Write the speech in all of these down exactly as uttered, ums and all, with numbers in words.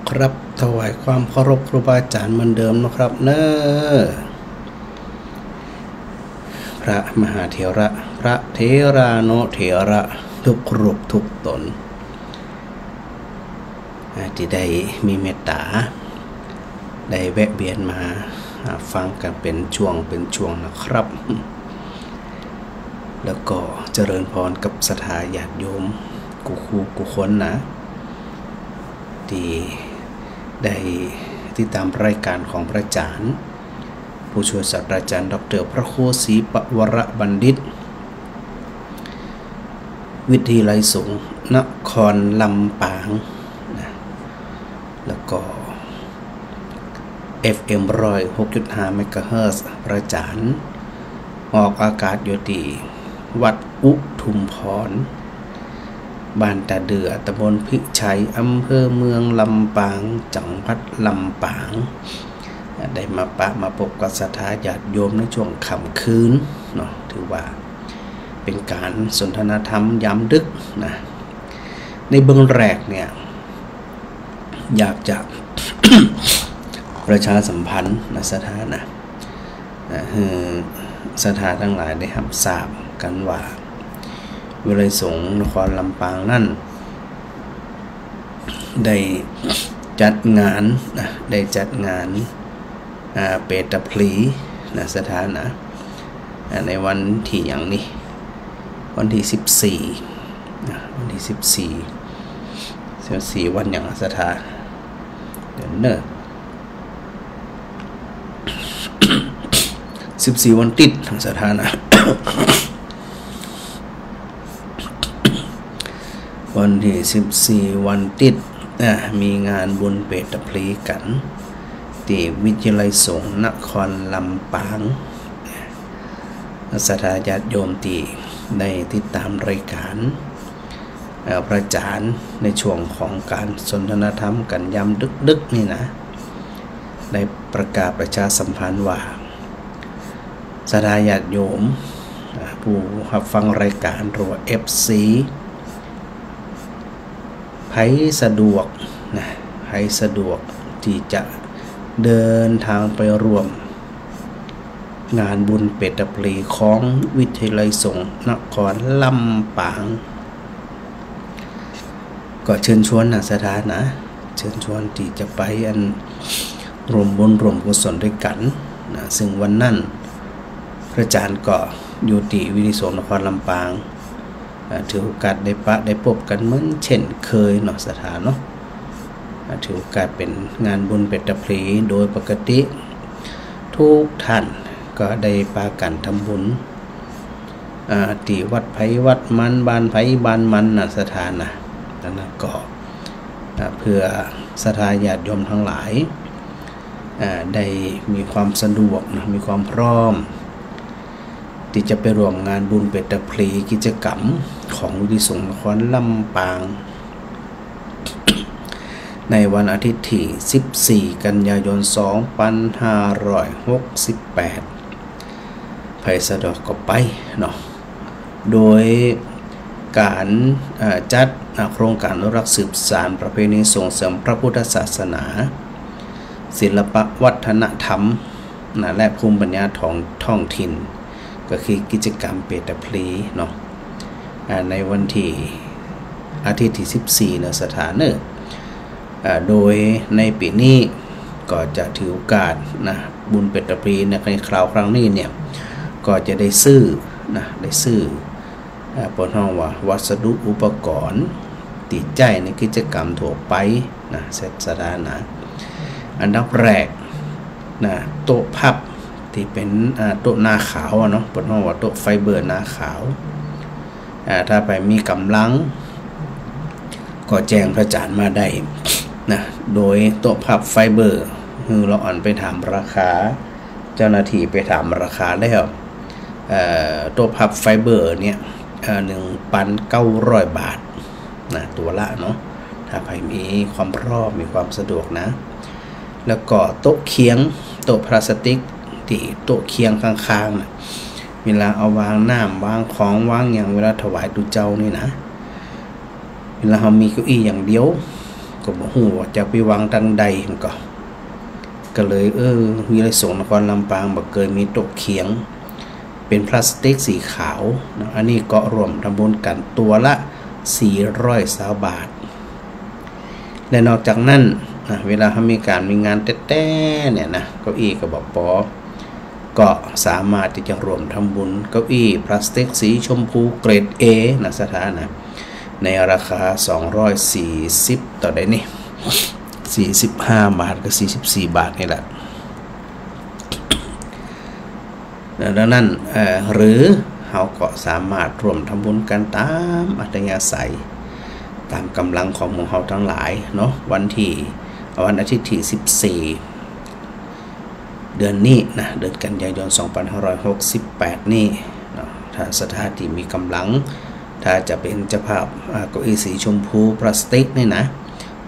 ครับ ถวายความเคารพครูบาอาจ๋ารย์เหมือนเดิมนะครับเนาะ พระมหาเถระ พระเถรานุเถระ ทุกรูปทุกต๋น อ่า ตี้ได้มีเมตต๋า ได้แวะเวียนมา อ่า ฟังกั๋นเป๋นช่วงเป๋นช่วงนะครับ แล้วก็เจริญพรกับศรัทธาญาติโยมกู้คู่กู้คนนะ ตี้ได้ติดต๋ามรายก๋านของพระอาจ๋ารย์ ผู้ช่วยศาสตราจ๋ารย์ด็อกเตอร์พระครูศรีปวรบัณฑิต วิทยาลัยสงฆ์นครลำปางนะ แล้วก็ เอฟเอ็ม ร้อยหกจุดห้า เมกะเฮิรตซ์ พระอาจ๋ารย์ ออกอากาศอยู่ตี้วัดอุทุมพร บ้านตาเดื่อ ตำบลพิชัย อำเภอเมืองลำปาง จังหวัดลำปาง ได้มาปะมาปบกับศรัทธาญาติโยมในช่วงค่ำคืนเนาะ ถือว่าเป๋นก๋านสนทนาธรรมยามดึกนะ ในเบื้องแรกเนี่ย อยากจะประชาสัมพันธ์นะศรัทธานะ นะ หื้อศรัทธาตังหลายได้ฮับทราบกั๋นว่า วิทยาลัยสงฆ์นครลำปางนั้น ได้จัดงานนะ ได้จัดงาน อ่า เปตพลีนะศรัทธานะ อ่า ในวันตี้หยังนี่ วันตี้สิบสี่นะ วันตี้สิบสี่ สิบสี่ วันหยังศรัทธา เดี๋ยวเนาะ สิบสี่ วันติ๊ดศรัทธานะ วันตี้สิบสี่ วันติ๊ด อ่ะ มีงานบุญเปตพลีกั๋น ตี้วิทยาลัยสงฆ์นครลำปาง ศรัทธาญาติโยมตี้ได้ติดต๋ามรายก๋าน เอ่อ พระอาจ๋ารย์ในช่วงของก๋านสนทนาธรรมกั๋นยามดึกๆ นี่นะ ได้ประกาศประชาสัมพันธ์ว่า ศรัทธาญาติโยม อ่า ผู้ฮับฟังรายก๋าน หรือว่า เอฟซี ใผสะดวกนะ ใผสะดวกตี้จะเดินตางไปร่วม งานบุญเปตพลีของวิทยาลัยสงฆ์นครลำปาง ก็เชิญชวนนะศรัทธานะ เชิญชวนตี้จะไปอันร่วมบุญร่วมกุศลด้วยกั๋นนะ ซึ่งวันนั้นพระอาจ๋ารย์ก็อยู่ตี้วิทยาลัยสงฆ์นครลำปาง อ่า ถือโอกาสได้ปะได้ปบกั๋นเหมือนเช่นเคยเนาะศรัทธาเนาะ อ่า ถือโอกาสเป๋นงานบุญเปตพลี โดยปกติทุกท่านก็ได้ปากั๋นทำบุญ อ่า ตี้วัดใผวัดมัน บ้านใผบ้านมันนะศรัทธานะ ดังนั้นก็ อ่า เพื่อศรัทธาญาติโยมตังหลาย อ่า ได้มีความสะดวกนะ มีความพร้อม ตี้จะไปร่วมงานบุญเปตพลีกิจกรรมของวิทยาลัยสงฆ์นครลำปาง ในวันอาทิตย์ตี้สิบสี่ กันยายน สองพันห้าร้อยหกสิบแปด ใผสะดวกก็ไปเนาะ โดยก๋าน เอ่อ จัด อ่า โครงก๋านอนุรักษ์สืบสานประเพณีส่งเสริมพระพุทธศาสนา ศิลปะวัฒนธรรม นะ และภูมิปัญญาท้อง ท้องถิ่น ก็คือกิจกรรมเปตพลีเนาะ อ่า ในวันตี้ อาทิตย์ตี้สิบสี่ เนาะศรัทธาเนาะ อ่า โดยในปี๋นี้ก็จะถือโอกาสนะ บุญเปตพลีในคราวครั้งนี้เนี่ย ก็จะได้ซื้อนะ ได้ซื้อ อ่า เปิ้นฮ้องว่าวัสดุอุปกรณ์ตี้ใจ๊ในกิจกรรมทั่วไปนะ ศรัทธานะ อันดับแรกนะ โต๊ะพับตี้เป๋น อ่า โต๊ะนาขาวอะเนาะ เปิ้นฮ้องว่าโต๊ะไฟเบอร์นาขาว อ่า ถ้าใผมีก๋ำลัง ก็แจ้งพระอาจ๋ารย์มาได้นะ โดยโต๊ะพับไฟเบอร์ หื้อละอ่อนไปถามราคา เจ้าหน้าตี้ไปถามราคาแล้ว เอ่อ โต๊ะพับไฟเบอร์เนี่ย เอ่อ หนึ่งปันเก้าร้อยบาทนะ ตั๋วละเนาะ ถ้าใผมีความพร้อม มีความสะดวกนะ แล้วก็โต๊ะเคียง โต๊ะพลาสติกตี้โต๊ะเคียงข้างๆ น่ะ เวลาเอาวางน้ำ วางของ วางหยัง เวลาถวายตุ๊เจ้านี่นะ เวลาเฮามีเก้าอี้อย่างเดียว ก็ ก็บ่ฮู้ว่าจะไปวางตางใด มันก็ ก็เลย เออ วิทยาลัยสงฆ์นครลำปางบ่เกยมีโต๊ะเขียง เป๋นพลาสติกสีขาวนะ อันนี้ก็ร่วมทำบุญกั๋นตั๋วละสี่ร้อยซาวบาท และนอกจากนั้นนะ เวลาเฮามีก๋านมีงานแต๊ๆ เนี่ยนะ เก้าอี้ก็บ่ปอ ก็สามารถตี้จะร่วมทำบุญเก้าอี้พลาสติกสีชมพูเกรด A นะ ศรัทธานะ ในราคาสองร้อยสี่สิบ เต้าใดนี่ สี่สิบห้าบาทกับสี่สิบสี่บาทนี่แหละ ดังนั้น เอ่อ หรือเฮาก็สามารถร่วมทำบุญกั๋นต๋ามอัธยาศัย ต๋ามก๋ำลังของหมู่เฮาตังหลายเนาะ วันตี้ วันอาทิตย์ตี้สิบสี่ เดือนนี้นะ เดือนกันยายนสองพันห้าร้อยหกสิบแปดนี้เนาะ ถ้าศรัทธาตี้มีก๋ำลัง ถ้าจะเป๋นเจ้าภาพ อ่า เก้าอี้สีชมพูพลาสติกนี่นะ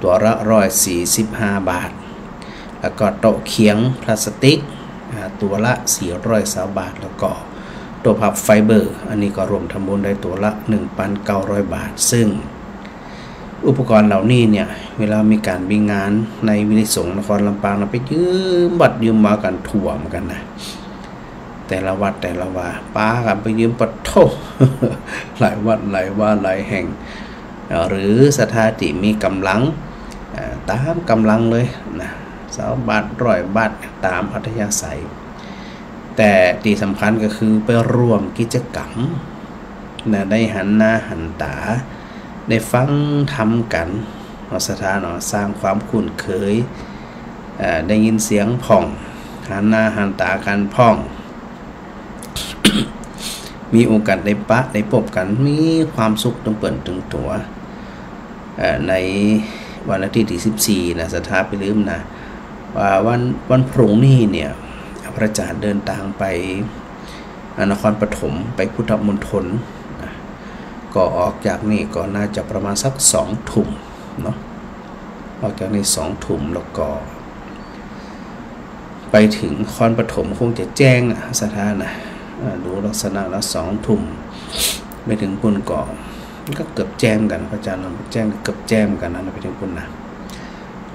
ตั๋วละร้อยสี่สิบห้าบาท แล้วก็โต๊ะเขียงพลาสติก อ่า ตั๋วละสี่ร้อยซาวบาท แล้วก็โต๊ะพับไฟเบอร์ อันนี้ก็ร่วมทำบุญได้ตั๋วละหนึ่งพันเก้าร้อยบาท ซึ่ง อุปกรณ์เหล่านี้เนี่ย เวลามีก๋านมีงานในวิทยาลัยสงฆ์นครลำปางนะ ไปยืมวัดยืมวากั๋นถ่วมกั๋นนะ แต่ละวัดแต่ละวา ปากั๋นไปยืม ปะโธ่ หลายวัดหลายวาหลายแห่ง หรือศรัทธาตี้มีก๋ำลัง เอ่อ ต๋ามก๋ำลังเลยนะ ซาวบาท ร้อยบาท ต๋ามอัธยาศัย แต่ตี้สำคัญก็คือไปร่วมกิจกรรมนะ ได้หันหน้าหันต๋า ได้ฟังธรรมกั๋นเนาะ ศรัทธาเนาะ สร้างความคุ้นเคย เอ่อ ได้ยินเสียงพ่อง หันหน้าหันต๋ากั๋นพ่อง มีโอกาสได้ปะได้ปบกั๋น มีความสุขตึงเปิ้นตึงตั๋ว เอ่อ ในวันอาทิตย์ตี้สิบสี่นะ ศรัทธาไปลืมนะ ว่าวัน วันพรุ่งนี้เนี่ย พระอาจารย์เดินตางไป อ่า นครปฐม ไปพุทธมณฑลนะ ก็ออกจากนี่ก็น่าจะประมาณสักสองทุ่มเนาะ ออกจากนี่สองทุ่ม แล้วก็ไปถึงนครปฐมคงจะแจ้งอะ ศรัทธานะ อ่า ดูลักษณะแล้วสองทุ่ม ไปถึงปุ้นก็ ก็เกือบแจ้มกั๋น พระอาจารย์ว่าแจ้ม เกือบแจ้มกั๋นนะ ไปถึงปุ้นนะ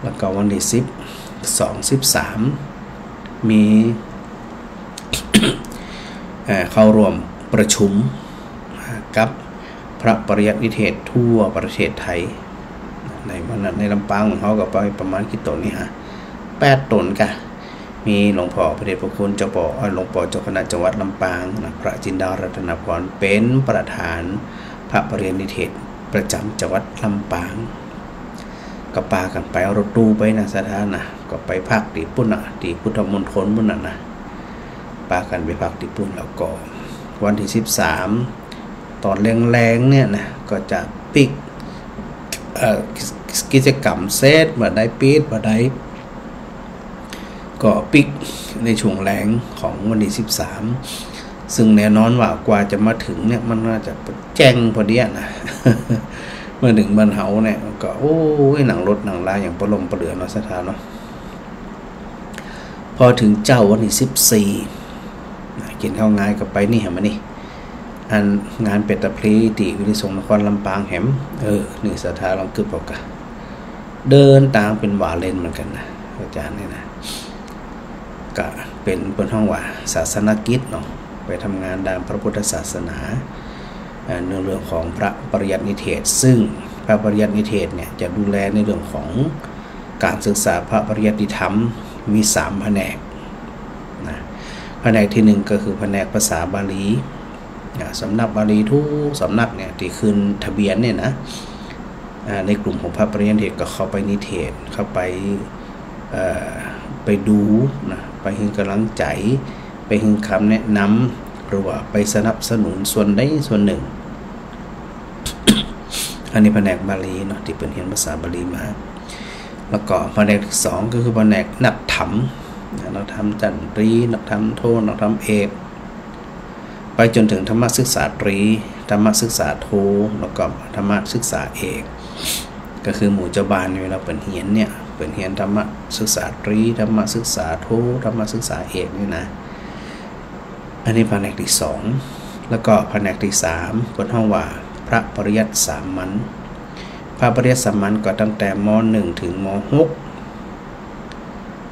แล้วก็วันตี้สิบสอง สิบสาม มี เอ่อ เข้าร่วมประชุม อ่า กับพระปริยัตินิเทศทั่วประเทศไทย ในวันนั้นในลำปางของเฮาก็ไปประมาณกี่ต๋นนี่ฮะ แปดต๋นกะ มีหลวงพ่อพระเดชพระคุณเจ้าปอ เอ่อ หลวงปอเจ้าคณะจังหวัดลำปางนะ พระจินดารัตนพร เป๋นประธานพระปริยัตินิเทศประจำจังหวัดลำปาง ก็ปากั๋นไป เอารถตู้ไปนะ ศรัทธานะ ก็ไปพักตี้ปุ้นน่ะ ตี้พุทธมณฑลปุ้นน่ะนะ ปากั๋นไปพักตี้ปุ้น แล้วก็วันตี้สิบสาม ต๋อนแลงๆ เนี่ยนะ ก็จะปิ๊ก เอ่อ กิจกรรมเสร็จบ่าใด ปิดบ่าใด ก็ปิ๊กในช่วงแลงของวันตี้สิบสาม ซึ่งแน่นอนว่ากว่าจะมาถึงเนี่ย มันน่าจะแจ้งพอดีอะนะ มาถึงบ้านเฮาเนี่ย ก็ โอ้ย นั่งรถนั่งลาอย่างปะล่มปะเหลือเนาะ ศรัทธาเนาะ พอถึงเจ๊าวันตี้สิบสี่ นะ กิ๋นข้าวงายก็ไปนี่แหมนี่ อันงานเป๋นตะพลีตี้วิทยาลัยสงฆ์นครลำปางแหม เออ นี่ศรัทธาลองกึ๊บเอากะ เดินตางเป๋นหว่าเล่นเหมือนกั๋นนะ อาจารย์นี่นะ ก็เป๋น เปิ้นฮ้องว่าศาสนกิจเนาะ ไปทำงานด้านพระพุทธศาสนา เอ่อ ในเรื่องของพระปริยัตินิเทศ ซึ่งพระปริยัตินิเทศเนี่ยจะดูแลในเรื่องของก๋านศึกษาพระปริยัติธรรม มีสามแผนกนะ แผนกตี้หนึ่งก็คือแผนกภาษาบาลี อ่า สำนักบาลีทุกสำนักเนี่ยตี้ขึ้นทะเบียนเนี่ยนะ อ่า ในกลุ่มของพระปริยัตินิเทศก็เข้าไปนิเทศ เข้าไป เอ่อ ไปดูนะ ไปหื้อก๋ำลังใจ๋ ไปหื้อคำแนะนำ หรือว่าไปสนับสนุนส่วนใดส่วนหนึ่ง อันนี้แผนกบาลีเนาะ ตี้เปิ้นเฮียนภาษาบาลีมา แล้วก็แผนกตี้สองก็คือแผนกนักธรรมนะ นักธรรมจั้นตรี นักธรรมโท นักธรรมเอก ไปจ๋นเถิงธรรมศึกษาตรี ธรรมศึกษาโท แล้วก็ธรรมศึกษาเอก ก็คือหมู่เจ้าบ้านเวลาเปิ้นเฮียนเนี่ย เปิ้นเฮียนธรรมศึกษาตรี ธรรมศึกษาโท ธรรมศึกษาเอกนี่นะ อันนี้แผนกตี้สอง แล้วก็แผนกตี้สาม เปิ้นฮ้องว่าพระปริยัติสามัญ ภาคปริยัติสามัญก็ตั้งแต่ ม.หนึ่ง เถิง ม.หก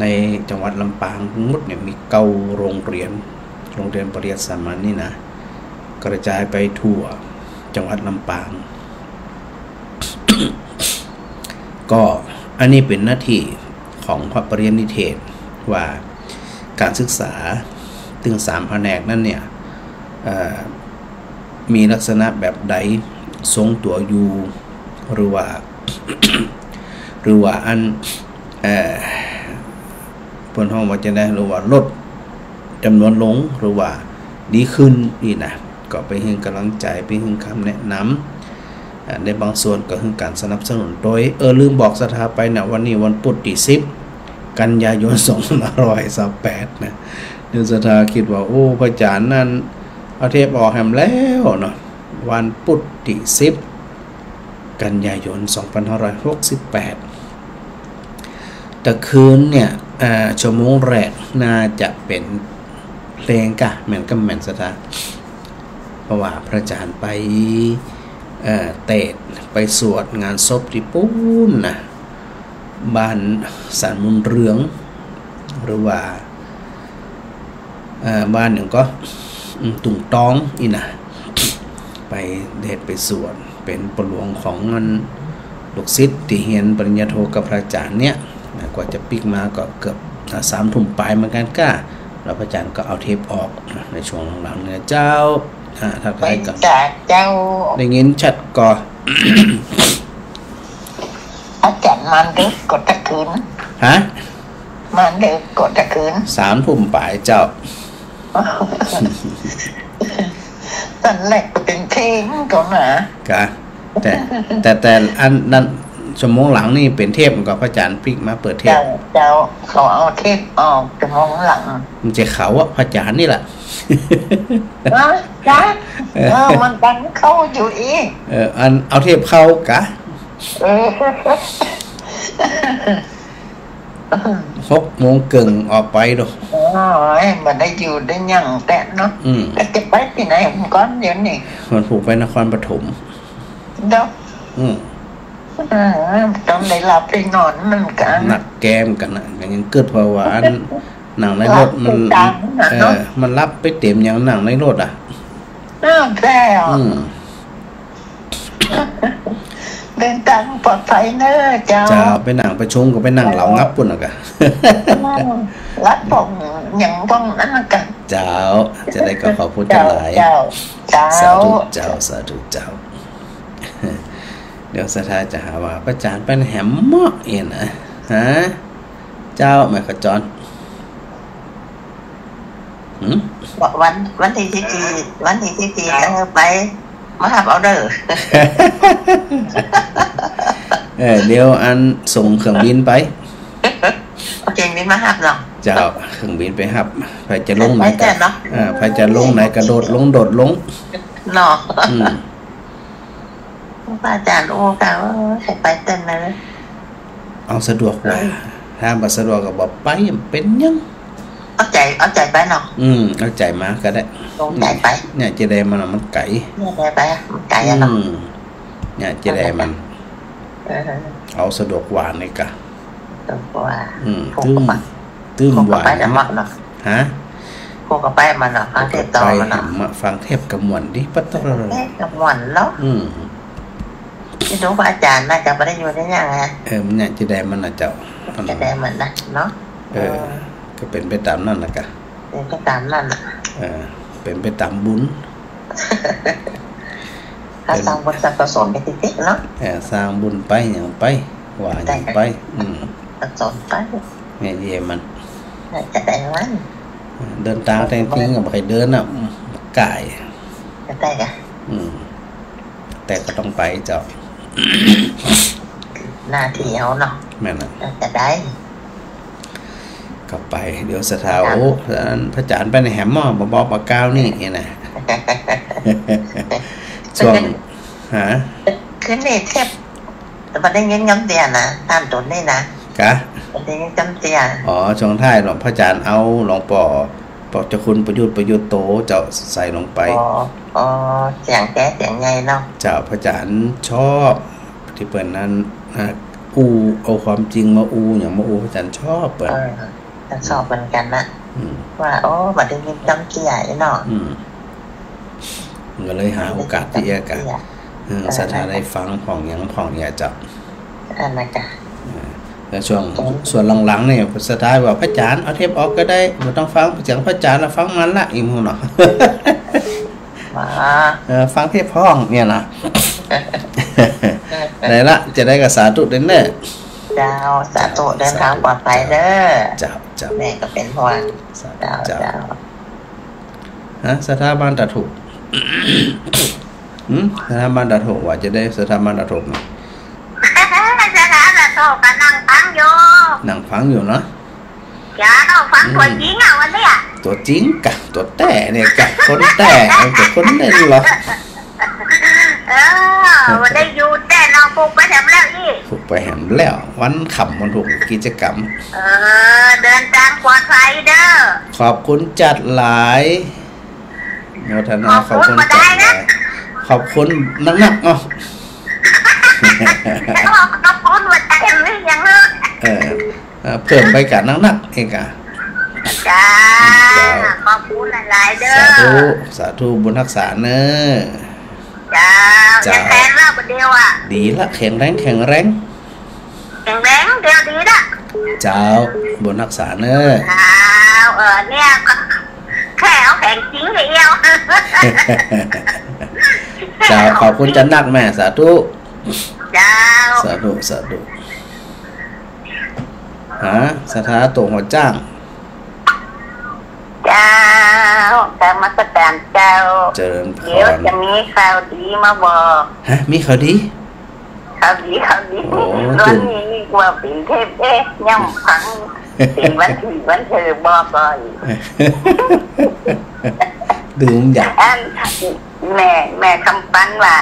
ในจังหวัดลำปางทั้งหมดเนี่ยมีเก้าโรงเรียน โรงเรียนปริยัติสามัญนี่นะ กระจายไปทั่วจังหวัดลำปาง ก็อันนี้เป๋นหน้าตี้ของพระปริยัตินิเทศว่าก๋านศึกษาตึงสามแผนกนั้นเนี่ย เอ่อ มีลักษณะแบบใด ทรงตั๋วอยู่ หรือว่า หรือว่าอัน เอ่อ เปิ้นฮ้องว่าจะใด หรือว่าลดจ๋ำนวนลง หรือว่าดีขึ้นนี่นะ ก็ไปหื้อก๋ำลังใจ๋ ไปหื้อคำแนะนำ อ่า ในบางส่วนก็หื้อก๋านสนับสนุนโตย เออ ลืมบอกศรัทธาไปนะ วันนี้วันปุธตี้สิบ กันยายน สองพันห้าร้อยซาวแปด นะ เดี๋ยวศรัทธาคิดว่า โอ้ พระอาจ๋ารย์นั้นเอาเทปออกแหมแล้วเนาะ วันปุธตี้สิบ กันยายน สองพันห้าร้อยหกสิบแปด ตะคืนเนี่ย อ่า ชั่วโมงแรกน่าจะเป๋นเพลงก่ะ แม่นก่ะ แม่นศรัทธา เพราะว่าพระอาจ๋ารย์ไป เอ่อ เตสน์ ไปสวดงานศพตี้ปู๊นนะ บ้านสันบุญเรือง หรือว่า เอ่อ บ้านหนึ่งก็ อืม ตุ่งตองอี้นะ ไปเตสน์ไปสวด เป๋นปอหลวงของอันลูกศิษย์ตี้เฮียนปริญญาโทกับพระอาจ๋ารย์เนี่ยนะ กว่าจะปิ๊กมาก็เกือบ อ่า สามทุ่มป๋ายเหมือนกั๋นก่ะ แล้วพระอาจ๋ารย์ก็เอาเทปออกนะ ในช่วงหลังๆ เนี่ยเจ้า อ่า ทักทายกั๋น เจ้า ได้ยินชัดก่อ อาจ๋ารย์มาเดิกก่อตะคืน ฮะ มาเดิกก่อตะคืน สามทุ่มป๋ายเจ้า ต๋อนแรกก็เป๋นเพลงก่อนะ กะ แต่ แต่ แต่อันนั้น ชั่วโมงหลังนี่เป๋นเทปก่อ พระอาจ๋ารย์ปิ๊กมาเปิดเทป เจ้า เจ้า เขาเอาเทปออกชั่วโมงหลัง มันจะเขาอะ พระอาจ๋ารย์นี่แหละ ฮะ จ๊ะ เออ เออ มันดันเข้าอยู่อี้ เออ อันเอาเทปเข้ากะ เออ หกโมงเกิ่งออกไปดู โอ้ย บ่ได้อยู่ได้หยังแต๊เนาะ อืม ก็จะไปตี้ไหนก่อนเดี๋ยวนี้ มันผูกไปนครปฐม เนาะ อืม เออ ต้องได้หลับได้นอนเหมือนกั๋น หนักแกมกั๋นนะ ก็ยังกึ๊ด เพราะว่าอัน นั่งในรถมัน หลับไปตามนะเนาะ เออ มันหลับไปเต๋มอย่างนั่งในรถอะ อ้าว แท้เหรอ อืม เดินตางปลอดภัยเน้อเจ้า เจ้า ไปนั่งประชุมก็ไปนั่งเหลางับปู๊นน่ะกะ อืม รับผมอย่างป้องนั้นน่ะกะ เจ้า จะได้ก็ขอบคุณหลาย เจ้า เจ้า สาธุเจ้า สาธุเจ้า เดี๋ยวศรัทธาจะหาว่าพระอาจ๋ารย์ไปแหมเมาะเอ็นนะ ฮะ เจ้า แม่ขจร หืม วัน วันตี้สิบสี่ วันตี้สิบสี่ เออ ไป มาฮับเอาเน้อ เออ เดี๋ยวอันส่งเครื่องบินไป เอาเครื่องบินมาฮับเนาะ เจ้า เครื่องบินไปฮับ ใผจะลงไหน ไป ก็ เนาะ เออ ใผจะลงไหนกระโดดลง โดดลง เนาะ อืม พระอาจ๋ารย์ โอ้ ค่ะ เออ ใผไปเต้นเลย เอาสะดวกกว่า เออ ถ้าบ่สะดวกก็บ่ไป เป๋นหยัง เอาใจ๋ เอาใจ๋ไปเนาะ อืม เอาใจ๋มาก็ได้ ลงใจ๋ไป เนี่ย เจดีย์มันน่ะมันไก๋ เนี่ย ใจ๋ไป มันไก๋อะเนาะ อืม เนี่ย เจดีย์มัน เออ เอาสะดวกกว่านี่กะ สะดวกกว่า อืม ตึ้ม ตึ้มหวาน ไปแต่เมาะเนาะ ฮะ ครูก็ไปมาเนาะ ฟังเทศน์ต่อมาเนาะ ไปหามาฟังเทศน์กะม่วนดี ปะตะ เทศน์กะม่วนเนาะ อืม ตี้ดูพระอาจ๋ารย์น่าจะบ่ได้อยู่ได้หยังอะ เออ มันเนี่ย เจดีย์มันน่ะเจ้า เจดีย์มันนะเนาะ เออ เออ ก็เป๋นไปต๋ามนั้นน่ะกะ เป๋นไปต๋ามนั้นน่ะ เออ เป๋นไปต๋ามบุญ ก็สร้างบุญสร้างกุศลไปติดๆ เนาะ เออ สร้างบุญไปหยังไป ว่าหยังไป อืม กุศลไป เนี่ย เยมัน จะได้วัน เดินตางแต๊จริงก็บ่ใค่เดินน่ะ ก๋าย จะได้อะ อืม แต่ก็ต้องไปเจ้า หน้าตี้เฮาเนาะ แม่นน่ะ จะได้ ก็ไป เดี๋ยวศรัทธา เจ้า โอ้ อันพระอาจ๋ารย์ไปไหนแหมเมาะ บ่บอกบ่กล่าวนี่ นี่นะ ช่วง ฮะ คืนนี้เทป แต่บ่ได้ยินกำเตี้ยนะ ต้านโตนนี่นะ กะ บ่ได้ยินกำเตี้ย อ๋อ ช่วงท้ายหลวงพระอาจ๋ารย์เอาหลวงป้อ ป้อเจ้าคุณประยุทธ์ ประยุทธ์โต เจ้าใส่ลงไป อ๋อ อ๋อ เสียงแจ๋เสียงใหญ่เนาะ เจ้า พระอาจ๋ารย์ชอบ ตี้เปิ้นนั้น อ่า อู้ เอาความจริงมาอู้ อย่างมาอู้ พระอาจารย์ชอบเปิ้น เออ ก็ชอบเหมือนกั๋นนะ อืม ว่า โอ้ บ่ได้ยินกำเตี้ยเนาะ อืม ก็เลยหาโอกาสตี้จะ เออ ศรัทธาได้ฟังพ่องหยังพ่องเยียะเจ้า อันนั้นกะ เออ แล้วส่วน ส่วนหลังๆ นี่ ศรัทธาว่า พระอาจารย์ เอาเทปออกก็ได้ บ่ต้องฟังเสียงพระอาจารย์ละ ฟังมันละ อีหมู่เนาะ อ๋อ เออ ฟังเทปพ่องเนี่ยนะ ได้ละ จะได้ก็สาธุเด้อเน่อ เจ้า สาธุ เดินทางปลอดภัยเน่อ เจ้า เจ้า แม่ก็เป๋นห่วง สาธุ เจ้า เจ้า เจ้า ฮะ ศรัทธาบ้านตาถูก หืม ศรัทธาบ้านตาถูก ว่าจะได้ศรัทธาบ้านตาถูกเนาะ ศรัทธาบ้านตาถูกก็นั่งฟังอยู่ นั่งฟังอยู่เนาะ เจ้า ฟัง อืม ตั๋วจริงอะวันเนี้ย ตั๋วจริงกะ ตั๋วแต๊เนี่ยกะ คนแต๊ เอาแต่คนเล่นเหรอ เออ บ่ได้อยู่แต๊เนาะ ผูกไปแหมแล้วอี้ ผูกไปแหมแล้ว วันค่ำวันถูกกิจกรรม เออ เดินทางปลอดภัยเน่อ ขอบคุณจัดหลาย โมทนา ขอบคุณจัดหลาย ขอบคุณนักๆ เนาะ ขอบคุณหัวใจหรือยังเนาะ เออ เอ่อ เพิ่มไปกะนักๆ เอกะ เจ้า เจ้า ขอบคุณหลายๆ เน่อ สาธุ สาธุ บุญฮักษาเน่อ เจ้า เจ้า ยังแข็งแรงบ่เดียวอะ ดีละ แข็งแรง แข็งแรง แข็งแรงเดียวดีละ เจ้า บุญฮักษาเน่อ เจ้า เออ เนี่ยก็แค่เอาแข็งจริงเดียว เจ้า ขอบคุณจัดหนักแม่ สาธุ เจ้า สาธุ สาธุ ฮะ ศรัทธาตั๋วหัวจ้าง เจ้า นมัสการเจ้า เจริญพร เดี๋ยวจะมีข่าวดีมาบอก ฮะ มีข่าวดี ข่าวดี ข่าวดี โอ้ วันนี้นึกว่าเป๋นเทป เอ๊ะ ย่ำฟัง เป๋นวันที่วันเธอบอกก่อน ดูมันอยาก อัน แม่ แม่คำปันว่า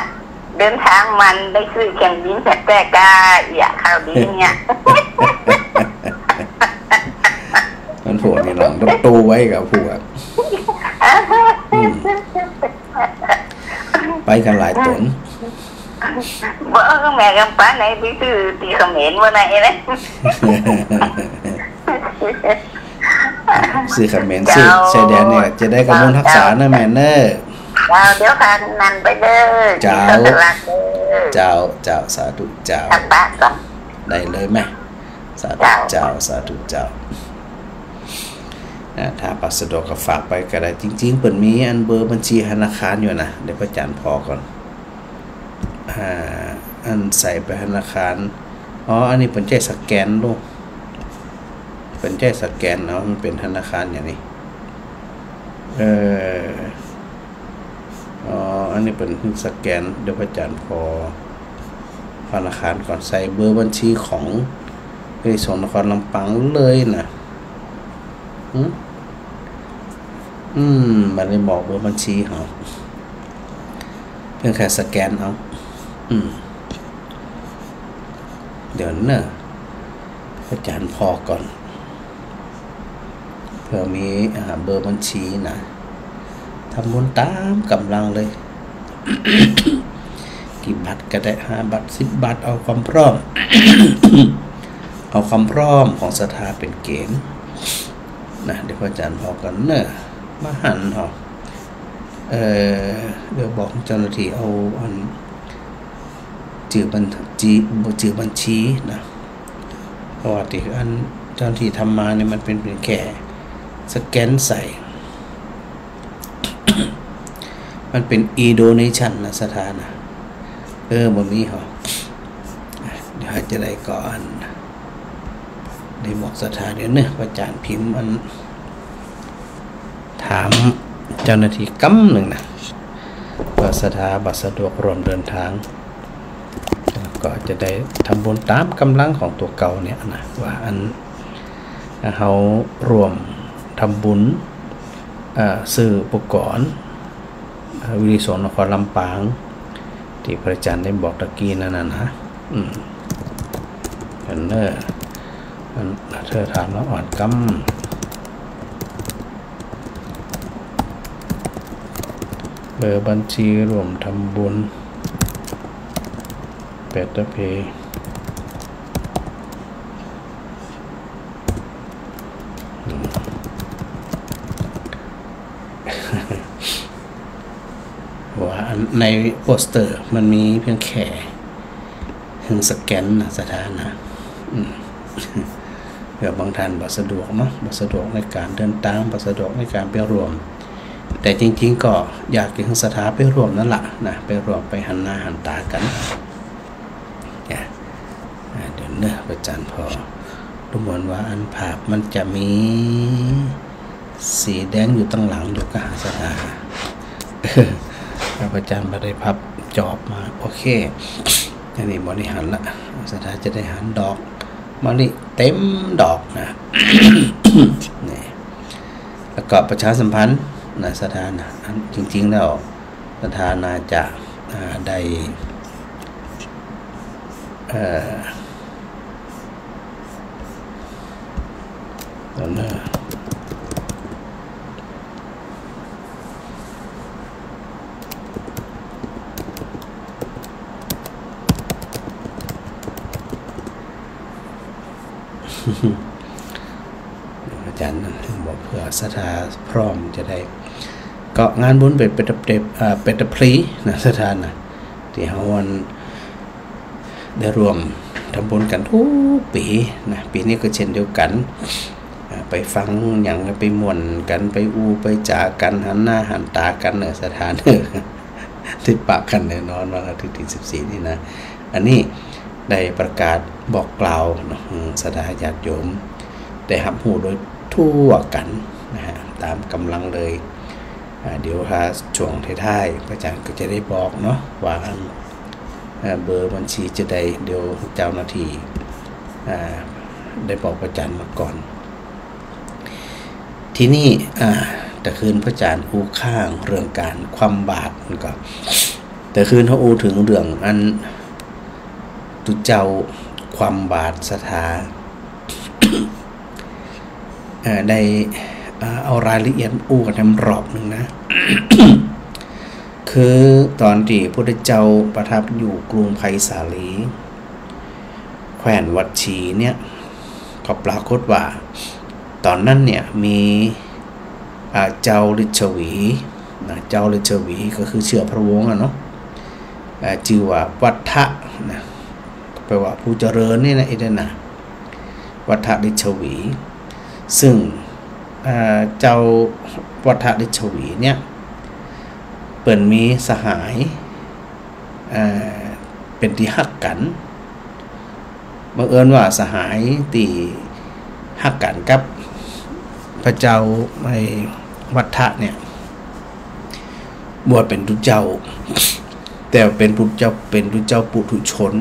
เดินทางมันได้ซื้อเครื่องบินแต๊ๆ กา เยียะข่าวดีเนี่ย มันผัวมีหลังรถตู้ไว้กับผัว อืม ไปกั๋นหลายต๋น บ่ แม่กำปันไหนไปซื้อตี้เขมรบ่ไหนนะ ซื้อเขมร เจ้า ซื้อชายแดนเนี่ย จะได้กำมลฮักษาเน่อแม่เน่อ เจ้า เดี๋ยวข้านั่นไปเน่อ เจ้า ที่เขาตลาดเน่อ เจ้า เจ้า สาธุเจ้า กลับบ้านก่อน ได้เลยแม่ สาธุเจ้า เจ้า สาธุเจ้า อ่า ถ้าบ่สะดวกก็ฝากไปก็ได้ จริงๆ เปิ้นมีอันเบอร์บัญชีธนาคารอยู่นะ เดี๋ยวพระอาจารย์ผ่อก่อน อ่า อันใส่ไปธนาคาร อ๋อ อันนี้เปิ้นใจ๊สแกนลูก เปิ้นใจ๊สแกนเนาะ มันเป๋นธนาคารอย่างนี้ เออ อ๋อ อันนี้เปิ้นสแกน เดี๋ยวพระอาจารย์ผ่อธนาคารก่อน ใส่เบอร์บัญชีของเยาวชนนครลำปางเลยนะ อืม อืม บ่ได้บอกเบอร์บัญชีเฮา เปิ้นแค่สแกนเอา อืม เดี๋ยวเน่อ พระอาจารย์ผ่อก่อน เผื่อมี อ่า เบอร์บัญชีนะ ทำบุญต๋ามก๋ำลังเลย กี่บาทก็ได้ ห้าบาท สิบบาท เอาความพร้อม เอาความพร้อมของศรัทธาเป๋นเกณฑ์นะ เดี๋ยวพระอาจารย์ผ่อก่อนเน่อ บ่หันเหรอ เอ่อ เดี๋ยวบอกเจ้าหน้าตี้เอาอัน จื้อบัญ จื้อ จื้อบัญชีนะ เพราะว่าตี้อันเจ้าหน้าตี้ทำมาเนี่ยมันเป๋นเพียงแค่สแกนใส่ มันเป๋น e-donation นะ ศรัทธานะ เออ บ่มีเหรอ เดี๋ยวจะได้ก่อน ได้บอกศรัทธาเดี๋ยวเน่อ พระอาจารย์พิมพ์อัน ถามเจ้าหน้าตี้กำนึ่งนะ เผื่อศรัทธาบ่สะดวกร่วมเดินทาง ก็จะได้ทำบุญต๋ามก๋ำลังของตั๋วเก่าเนี่ยนะ ว่าอัน เฮาร่วมทำบุญ เอ่อ ซื้ออุปกรณ์ เอ่อ วิทยุสงฆ์นครลำปาง ตี้พระอาจารย์ได้บอกตะกี้นั้นน่ะนะ อืม อันเน่อ อันเธอถามละอ่อนกำ เบอร์บัญชีร่วมทำบุญ Better Pay อืม ว่าในโปสเตอร์มันมีเพียงแค่ หื้อสแกนนะ ศรัทธานะ อืม เผื่อบางท่านบ่สะดวกเนาะ บ่สะดวกในก๋านเดินตาง บ่สะดวกในก๋านไปร่วม แต่จริงๆ ก็อยากจะหื้อศรัทธาไปร่วมนั่นล่ะนะ ไปร่วม ไปหันหน้าหันต๋ากั๋น เนี่ย อ่า เดี๋ยวเนอะ พระอาจารย์ผ่อ ดูเหมือนว่าอันภาพมันจะมีสีแดงอยู่ตังหลัง เดี๋ยวก็หาศรัทธา พระอาจารย์บ่ได้พับจอมา โอเค อันนี้บ่ได้หันละ ศรัทธาจะได้หันดอกมะลิเต็มดอกนะ นี่ แล้วก็ประชาสัมพันธ์นะ ศรัทธานะ อันจริงๆ แล้ว ศรัทธาน่าจะ อ่า ได้ เอ่อ เดี๋ยวนะ อาจารย์นั่นบอกเผื่อศรัทธาพร้อมจะได้ ก็งานบุญเป๋น เป๋น เป๋น อ่า เป๋นประเพณีนะ ศรัทธานะ ตี้เฮาอันได้ร่วมทำบุญกั๋นกู้ปี๋นะ ปี๋นี้ก็เช่นเดียวกั๋น อ่า ไปฟังหยัง ไปม่วนกั๋น ไปอู้ไปจ๋ากั๋น หันหน้าหันต๋ากั๋นเนอะ ศรัทธาเนอะ ได้ปะกั๋นแน่นอนวันอาทิตย์ตี้สิบสี่นี่นะ อันนี้ได้ประกาศบอกกล่าวเนาะ อืม ศรัทธาญาติโยมได้ฮับฮู้โดยทั่วกั๋นนะฮะ ต๋ามก๋ำลังเลย อ่า เดี๋ยวถ้าช่วงท้ายๆ พระอาจารย์ก็จะได้บอกเนาะ ว่าอัน อ่า เบอร์บัญชีจะได้ เดี๋ยวเจ้าหน้าตี้ อ่า ได้บอกพระอาจารย์มาก่อน ทีนี้ อ่า ตะคืนพระอาจารย์อู้ข้างเรื่องก๋านคว่ำบาตรนั่นก่อ ตะคืนเฮาอู้เถิงเรื่องอันตุ๊เจ้าคว่ำบาตรศรัทธา เอ่อ ได้ เอ่อ เอารายละเอียดอู้กั๋นแหมรอบนึ่งนะ คือต๋อนตี้พุทธเจ้าประทับอยู่กรุงไผ่สาลี แคว้นวัชชีเนี่ย ก็ปรากฏว่าต๋อนนั้นเนี่ยมี อ่า เจ้าลิชวีนะ เจ้าลิชวีก็คือเชื้อพระวงศ์อะเนาะ อ่า จื้อว่าวัฏฐะนะ แปลว่าผู้เจริญนี่นะ ไอ้นั่นนะ วัฏฐะลิชวี ซึ่ง อ่า เจ้าวัฏฐะลิชวีเนี่ย เปิ้นมีสหาย อ่า เป๋นตี้ฮักกั๋น บังเอิญว่าสหายตี้ฮักกั๋นกับพระเจ้าไอ้วัฏฐะเนี่ย บวชเป๋นตุ๊เจ้า แต่เป๋นตุ๊เจ้า เป๋นตุ๊เจ้าปุถุชน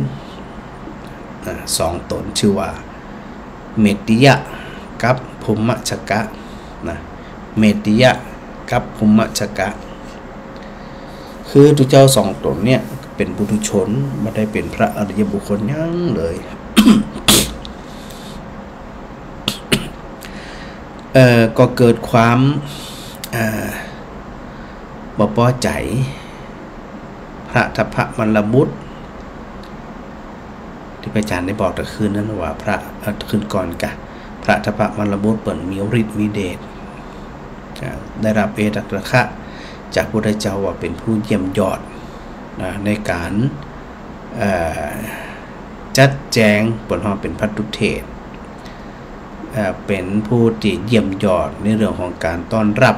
อ่า สองต๋น จื้อว่าเมตติยะกับภูมมชกะนะ เมตติยะกับภูมมชกะ คือตุ๊เจ้าสองต๋นเนี่ยเป๋นปุถุชน บ่ได้เป๋นพระอริยบุคคลหยังเลย เอ่อ ก็เกิดความ เอ่อ บ่ปอใจ๋ พระทัพพมลบุตร ตี้พระอาจารย์ได้บอกตะคืนนั้นว่าพระ เอ่อ คืนก่อนกะ พระทัพพมลบุตรเปิ้นมีฤทธิ์มีเดช อ่า ได้ฮับเอตตัคคะจากพุทธเจ้าว่าเป๋นผู้เยี่ยมยอดนะ ในก๋าน เอ่อ จัดแจง เปิ้นฮ้องเป๋นภัตตุเถร เอ่อ เป๋นผู้ตี้เยี่ยมยอดในเรื่องของก๋านต้อนฮับ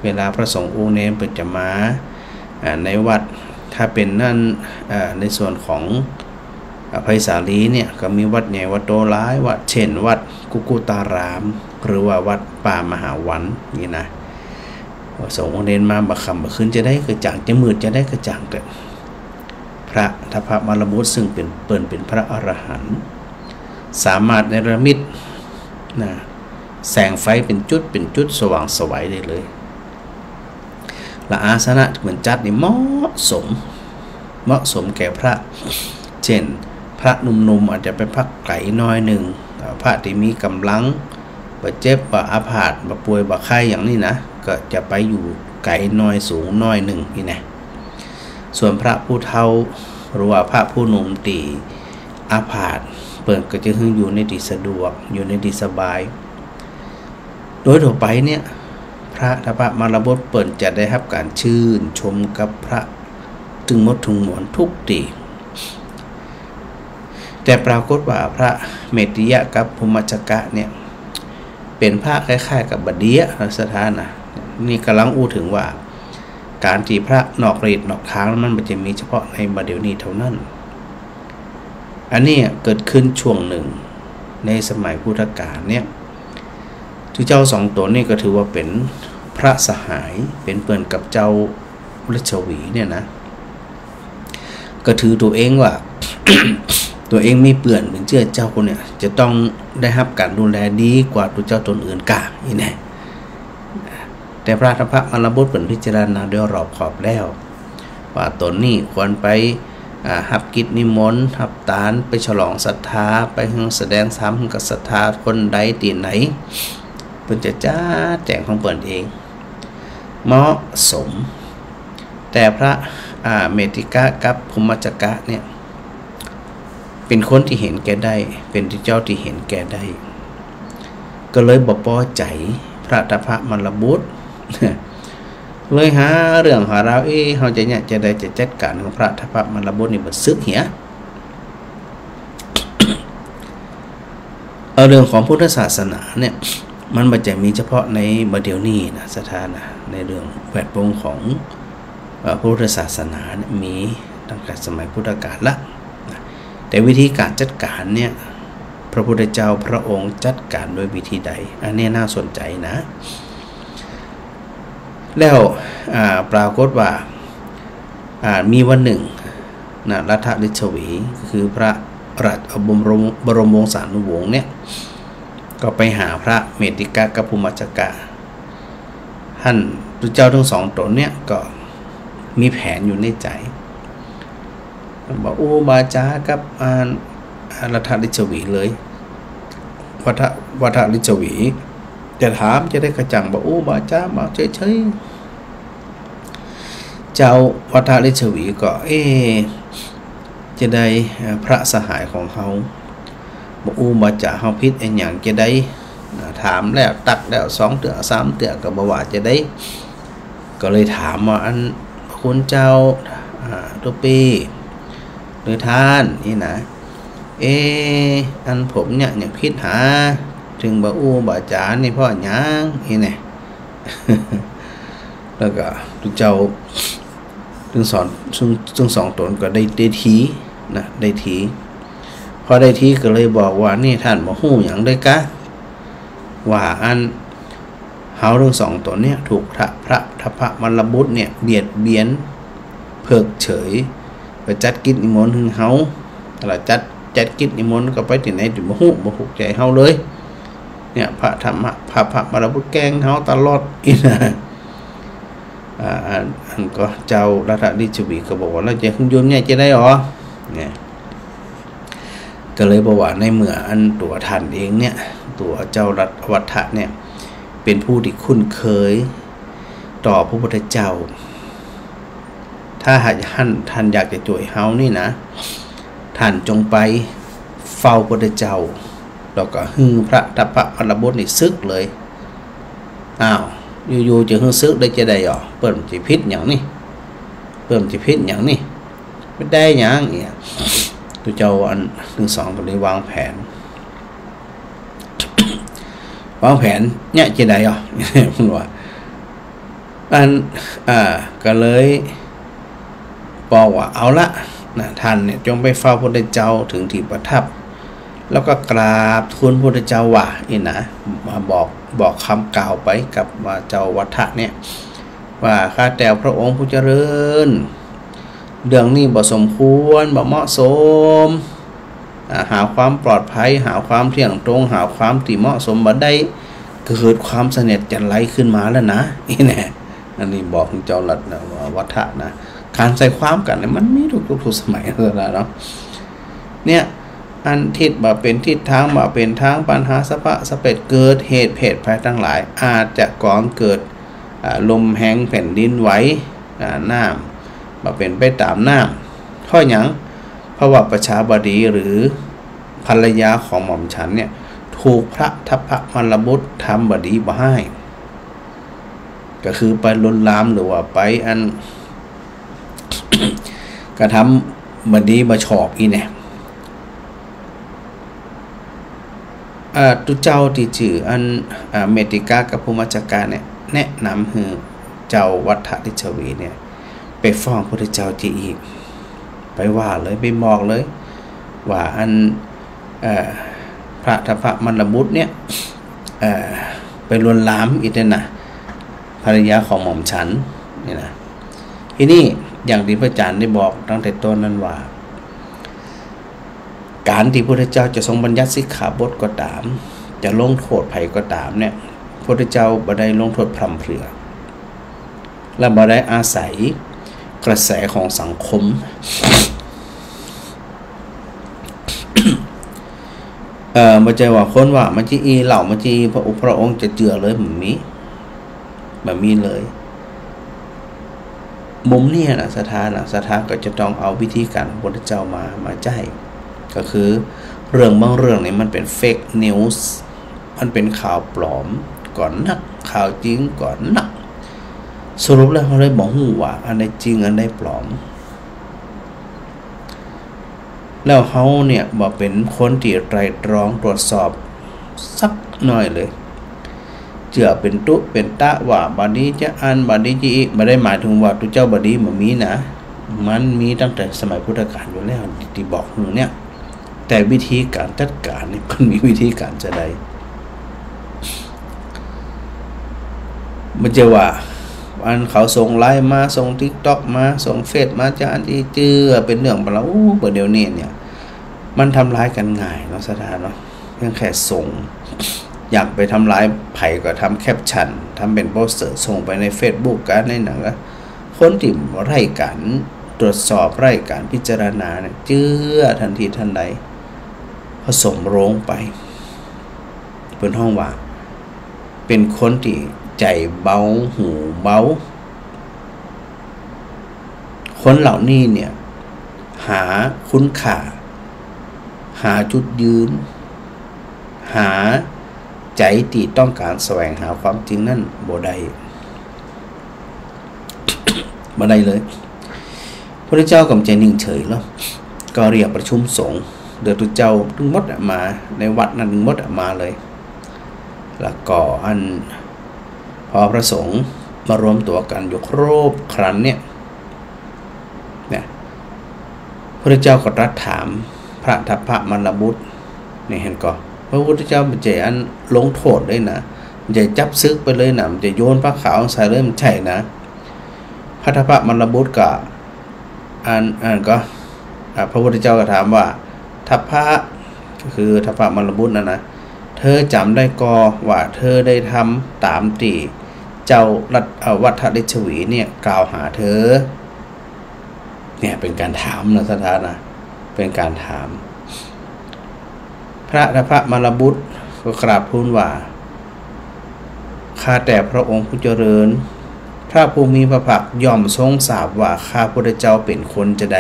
เวลาพระสงฆ์องค์เณรเปิ้นจะมา อ่า ในวัด ถ้าเป๋นนั่น อ่า ในส่วนของ อ่า ไผ่สาลีเนี่ย ก็มีวัดใหญ่วัดโตหลายวัด เช่น วัดกุกุตาราม หรือว่าวัดป่ามหาวันนี่นะ พระสงฆ์องค์เณรมาบ่าค่ำบ่าคืนจะใดก็จ้าง จะมืดจะใดก็จ้างเต๊อะ พระทัพพมลบุตรซึ่งเป๋น เปิ้นเป๋นพระอรหันต์ สามารถเนรมิตนะ แสงไฟเป๋นจุดเป๋นจุดสว่างไสวได้เลย และอาสนะตี้เปิ้นจัดนี่เหมาะสม เหมาะสมแก่พระ เช่น พระหนุ่มๆ อาจจะไปพักไก๋หน้อยนึ่ง เอ่อ พระตี้มีก๋ำลัง บ่เจ็บ บ่อาพาธ บ่ป่วย บ่ไข้อย่างนี้นะ ก็จะไปอยู่ไก๋หน้อย สูงหน้อยนึ่งนี่นะ ส่วนพระผู้เฒ่า หรือว่าพระผู้หนุ่มตี้อาพาธ เปิ้นก็จะหื้ออยู่ในตี้สะดวก อยู่ในตี้สบาย โดยทั่วไปเนี่ย พระทัพพมลบุตรเปิ้นจะได้ฮับก๋านชื่นชมกับพระตึงหมดตึงมวลทุกตี้ แต่ปรากฏว่าพระเมตติยะกับภูมิจจกะเนี่ย เป๋นพระคล้ายๆ กับบ่าเดี่ยวนะศรัทธานะ นี่ก่ำลังอู้เถิงว่า ก๋านตี้พระนอกรีดนอกทางมันบ่ใจ้มีเฉพาะในบ่าเดี่ยวนี้เต้านั้น อันนี้เกิดขึ้นช่วงนึ่งในสมัยพุทธกาลเนี่ย ตุ๊เจ้าสองต๋นนี่ก็ถือว่าเป๋นพระสหาย เป๋นเปื้อนกับเจ้าลิชวีเนี่ยนะ ก็ถือตั๋วเองว่า ตั๋วเองมีเปื้อนเป๋นเจื้อเจ้าเนี่ย จะต้องได้ฮับก๋านดูแลดีกว่าตุ๊เจ้าต๋นอื่นก้า อี้แน่ แต่พระทัพพมลบุตรเปิ้นพิจารณาโดยรอบคอบแล้ว ว่าต๋นนี่ควรไป อ่า ฮับกิจนิมนต์ ฮับตาน ไปฉลองศรัทธา ไปแสดงธรรมหื้อกับศรัทธาคนใดตี้ไหน เปิ้นจะจัดแจ๋งของเปิ้นเอง เหมาะสม แต่พระ อ่า เมตติกะกับภูมิจจกะเนี่ย เป๋นคนตี้เห็นแก่ได้ เป๋นตุ๊เจ้าตี้เห็นแก่ได้ ก็เลยบ่ปอใจ๋พระทัพพมลบุตร เลยหาเรื่องหาราว เอ๊ะ เฮาจะเยียะจะใดจะจัดก๋านของพระทัพพมลบุตรนี่บ่สึกเหีย เอาเรื่องของพุทธศาสนาเนี่ย มันบ่ใจ้มีเฉพาะในบ่าเดี่ยวนี้นะศรัทธานะ ในเรื่องแวดวงของ เอ่อ พุทธศาสนาเนี่ยมีตั้งแต่สมัยพุทธกาลละนะ แต่วิธีก๋านจัดก๋านเนี่ย พระพุทธเจ้าพระองค์จัดก๋านด้วยวิธีใด อันนี้น่าสนใจ๋นะ แล้ว อ่า ปรากฏว่า อ่า มีวันนึ่งนะ รัฐลิชวี คือพระราชบรม บรมวงศานุวงศ์เนี่ย ก็ไปหาพระเมตติกะกับภูมิจจกะ หั้นตุ๊เจ้าตึงสองต๋นเนี่ยก็มีแผนอยู่ในใจ๋ บ่อู้บ่จ๋ากับ อ่า รัฐลิชวีเลย วัท วัทลิชวี จะถามจะใดกระจ่าง บ่อู้บ่จ๋า บ่เฉยๆ เจ้าวัทลิชวีก็ เอ๊ะ จะใด เอ่อ พระสหายของเฮา บ่อู้บ่จ๋า เฮาผิดอะหยังจะใด อ่า ถามแล้วตักแล้วสองเตื้อสามเตื้อก็บ่ว่าจะใด ก็เลยถามว่า อันคุณเจ้า อ่า ตุ๊ปี้ หรือท่านนี่นะ เอ๊ะ อันผมเนี่ยยังผิดหา ถึงบ่อู้บ่จ๋านี่เพราะหยัง อี้แน่ แล้วก็ตุ๊เจ้าตึงสอง ตึง ตึงสองต๋นก็ได้ ได้ทีนะ ได้ที พอได้ทีก็เลยบอกว่า นี่ท่านบ่ฮู้หยังเลยกา ว่าอันเฮาตึงสองต๋นเนี่ยถูกพระ พระทัพพมลบุตรเนี่ยเบียดเบียนเพิกเฉย ไปจัดกิจนิมนต์หื้อเฮา แล้วจัด จัดกิจนิมนต์ก็ไปตี้ไหนตี้บ่ฮู้ บ่ถูกใจ๋เฮาเลย เนี่ย พระทัพพม พระ พระพมลบุตรแกล้งเฮาตลอด อี้นะ อ่า อัน อันก็เจ้ารัฐลิชวีก็บอกว่า แล้วจะหื้ออยู่เนี่ยจะใดอ๋อ เนี่ย ก็เลยบอกว่าในเมื่ออันตั๋วท่านเองเนี่ย ตั๋วเจ้าวัททะเนี่ย เป๋นผู้ตี้คุ้นเคยต่อพระพุทธเจ้า ถ้าหากหั้นท่านอยากจะจ้วยเฮานี่นะ ท่านจงไปเฝ้าพระพุทธเจ้า แล้วก็หื้อพระทัพพมลบุตรนี่สึกเลย อ้าว อยู่ๆ จะหื้อสึกได้จะใดอ๋อ เปิ้นจะผิดหยังนี่ เปิ้นจะผิดหยังนี่ บ่ได้หยัง เนี่ย ตุ๊เจ้าอันตึงสองก็เลยวางแผน วางแผนเนี่ยจะใดอ๋อ เปิ้นว่า อัน อ่า ก็เลยบอกว่า เอาละนะ ท่านเนี่ยจงไปเฝ้าพระพุทธเจ้าถึงตี้ประทับ แล้วก็กราบทูลพระพุทธเจ้าว่า อี้นะ มาบอก บอกกำกล่าวไปกับว่าเจ้าวัททะเนี่ย ว่า ข้าแต่พระองค์ผู้เจริญ เรื่องนี้บ่สมควร บ่เหมาะสม อ่า หาความปลอดภัย หาความเที่ยงตรง หาความตี้เหมาะสมบ่ได้ เกิดความเสนียดจัญไรขึ้นมาแล้วนะ อี้แน่ อันนี้บอกเจ้าวัททะนะ ก๋านใส่ความกั๋นเนี่ยมันมีทุกยุคทุกสมัยแล้วเนาะ เนี่ย อันทิศบ่เป๋นทิศ ทางบ่เป๋นทาง ปัญหาสะพะสะเพ็ด เกิดเหตุเพศภัยตังหลาย อาจจะก่อเกิด อ่า ลมแฮง แผ่นดินไหว อ่า น้ำบ่เป๋นไปต๋ามน้ำ เพราะหยัง เพราะว่าประชาบดีหรือภรรยาของหม่อมฉันเนี่ย ถูกพระทัพพมลบุตรทำบ่ดีบ่ฮ้าย ก็คือไปลวนลามหรือว่าไปอัน กระทำบ่ดีบ่ชอบอี้แน่ อ่า ตุ๊เจ้าตี้จื้ออัน อ่า เมตติกากับภูมิมัจจกาเนี่ย แนะนำหื้อเจ้าวัฏฏลิชวีเนี่ย ไปฟ้องพุทธเจ้าเจียอีก ไปว่าเลย ไปบอกเลย ว่าอัน เอ่อ พระทัพพมลบุตรเนี่ย เอ่อ ไปลวนลามอี้แต๊นะ ภรรยาของหม่อมฉันนี่นะ ทีนี้อย่างตี้พระอาจารย์ได้บอกตั้งแต่ต้นนั้นว่า ก๋านตี้พุทธเจ้าจะทรงบัญญัติสิกขาบทก็ต๋าม จะลงโต้ษใผก็ต๋ามเนี่ย พุทธเจ้าบ่ได้ลงโต้ษพร่ำเพรื่อ และบ่ได้อาศัยกระแสของสังคม เอ่อ บ่ใจ้ว่าคนว่ามาเจียอี้ เล่ามาเจียอี้ พระองค์ พระองค์จะเจื้อเลย บ่มี บ่มีเลย มุมเนี่ยนะ ศรัทธานะ ศรัทธาก็จะต้องเอาวิธีก๋านของพระพุทธเจ้ามา มาใจ๊ ก็คือเรื่องบางเรื่องนี่มันเป๋นเฟกนิวส์ มันเป๋นข่าวปลอมก็นัก ข่าวจริงก็นัก สรุปแล้วเฮาเลยบ่ฮู้ว่าอันใดจริงอันใดปลอม แล้วเฮาเนี่ยบ่เป๋นคนตี้ไตร่ตรองตรวจสอบสักหน้อยเลย เจื้อเป๋นตุ๊เป๋นตะว่าบ่ดีจะอั้น บ่ดีจะอี้ บ่ได้หมายถึงว่าตุ๊เจ้าบ่ดีบ่มีนะ มันมีตั้งแต่สมัยพุทธกาลอยู่แล้ว ตี้บอกหื้อเนี่ย แต่วิธีก๋านจัดก๋านนี่ มันมีวิธีก๋านจะใด บ่ใจ้ว่า อันเขาส่งไลน์มา ส่งติ๊กต็อกมา ส่งเฟซมา จะอันตี้เจื้อเป๋นเรื่องเป๋นราว อู้ บ่าเดี่ยวนี้เนี่ย มันทำร้ายกั๋นง่ายเนาะ ศรัทธาเนาะ เพียงแค่ส่ง อยากไปทำร้ายใผก็ทำแคปชั่น ทำเป๋นโปสเตอร์ ส่งไปในเฟซบุ๊กกั๋น ในหนังก็ คนตี้ไร้ก๋านตรวจสอบ ไร้ก๋านพิจารณาเนี่ย เจื้อตันทีตันใด ผสมโรงไป เปิ้นฮ้องว่า เป๋นคนตี้ใจ๋เบา หูเบา คนเหล่านี้เนี่ย หาคุณค่า หาจุดยืน หาใจ๋ตี้ต้องก๋านแสวงหาความจริงนั้นบ่ได้ บ่ได้เลย พระพุทธเจ้าก็บ่ใจ้นิ่งเฉยหรอก ก็เรียกประชุมสงฆ์ เดี๋ยวตุ๊เจ้าตึงหมดอะมา ในวัดนั้นตึงหมดอะมาเลย แล้วก็อัน พอพระสงฆ์มารวมตั๋วกั๋นอยู่ครบครันเนี่ย เนี่ย พระพุทธเจ้าก็ตรัสถามพระทัพพมลบุตร เนี่ยหันก่อ พระพุทธเจ้าบ่ใจ้อันลงโต้ษเลยนะ บ่ใจ้จับสึกไปเลยนะ บ่ใจ้โยนผ้าขาวใส่เลย บ่ใจ้นะ พระทัพพมลบุตรก็ อัน อันก็ อ่า พระพุทธเจ้าก็ถามว่า ทัพพะ ก็คือทัพพมลบุตรนั่นนะ เธอจ๋ำได้ก่อว่าเธอได้ทำต๋ามตี้เจ้ารัต เอ่อ วัฏฏลิชวีเนี่ยกล่าวหาเธอ เนี่ยเป๋นก๋านถามนะ ศรัทธานะ เป๋นก๋านถาม พระทัพพมลบุตรก็กราบทูลว่า ข้าแต่พระองค์ผู้เจริญ พระผู้มีพระภาคย่อมทรงทราบว่าข้าพุทธเจ้าเป๋นคนจาใด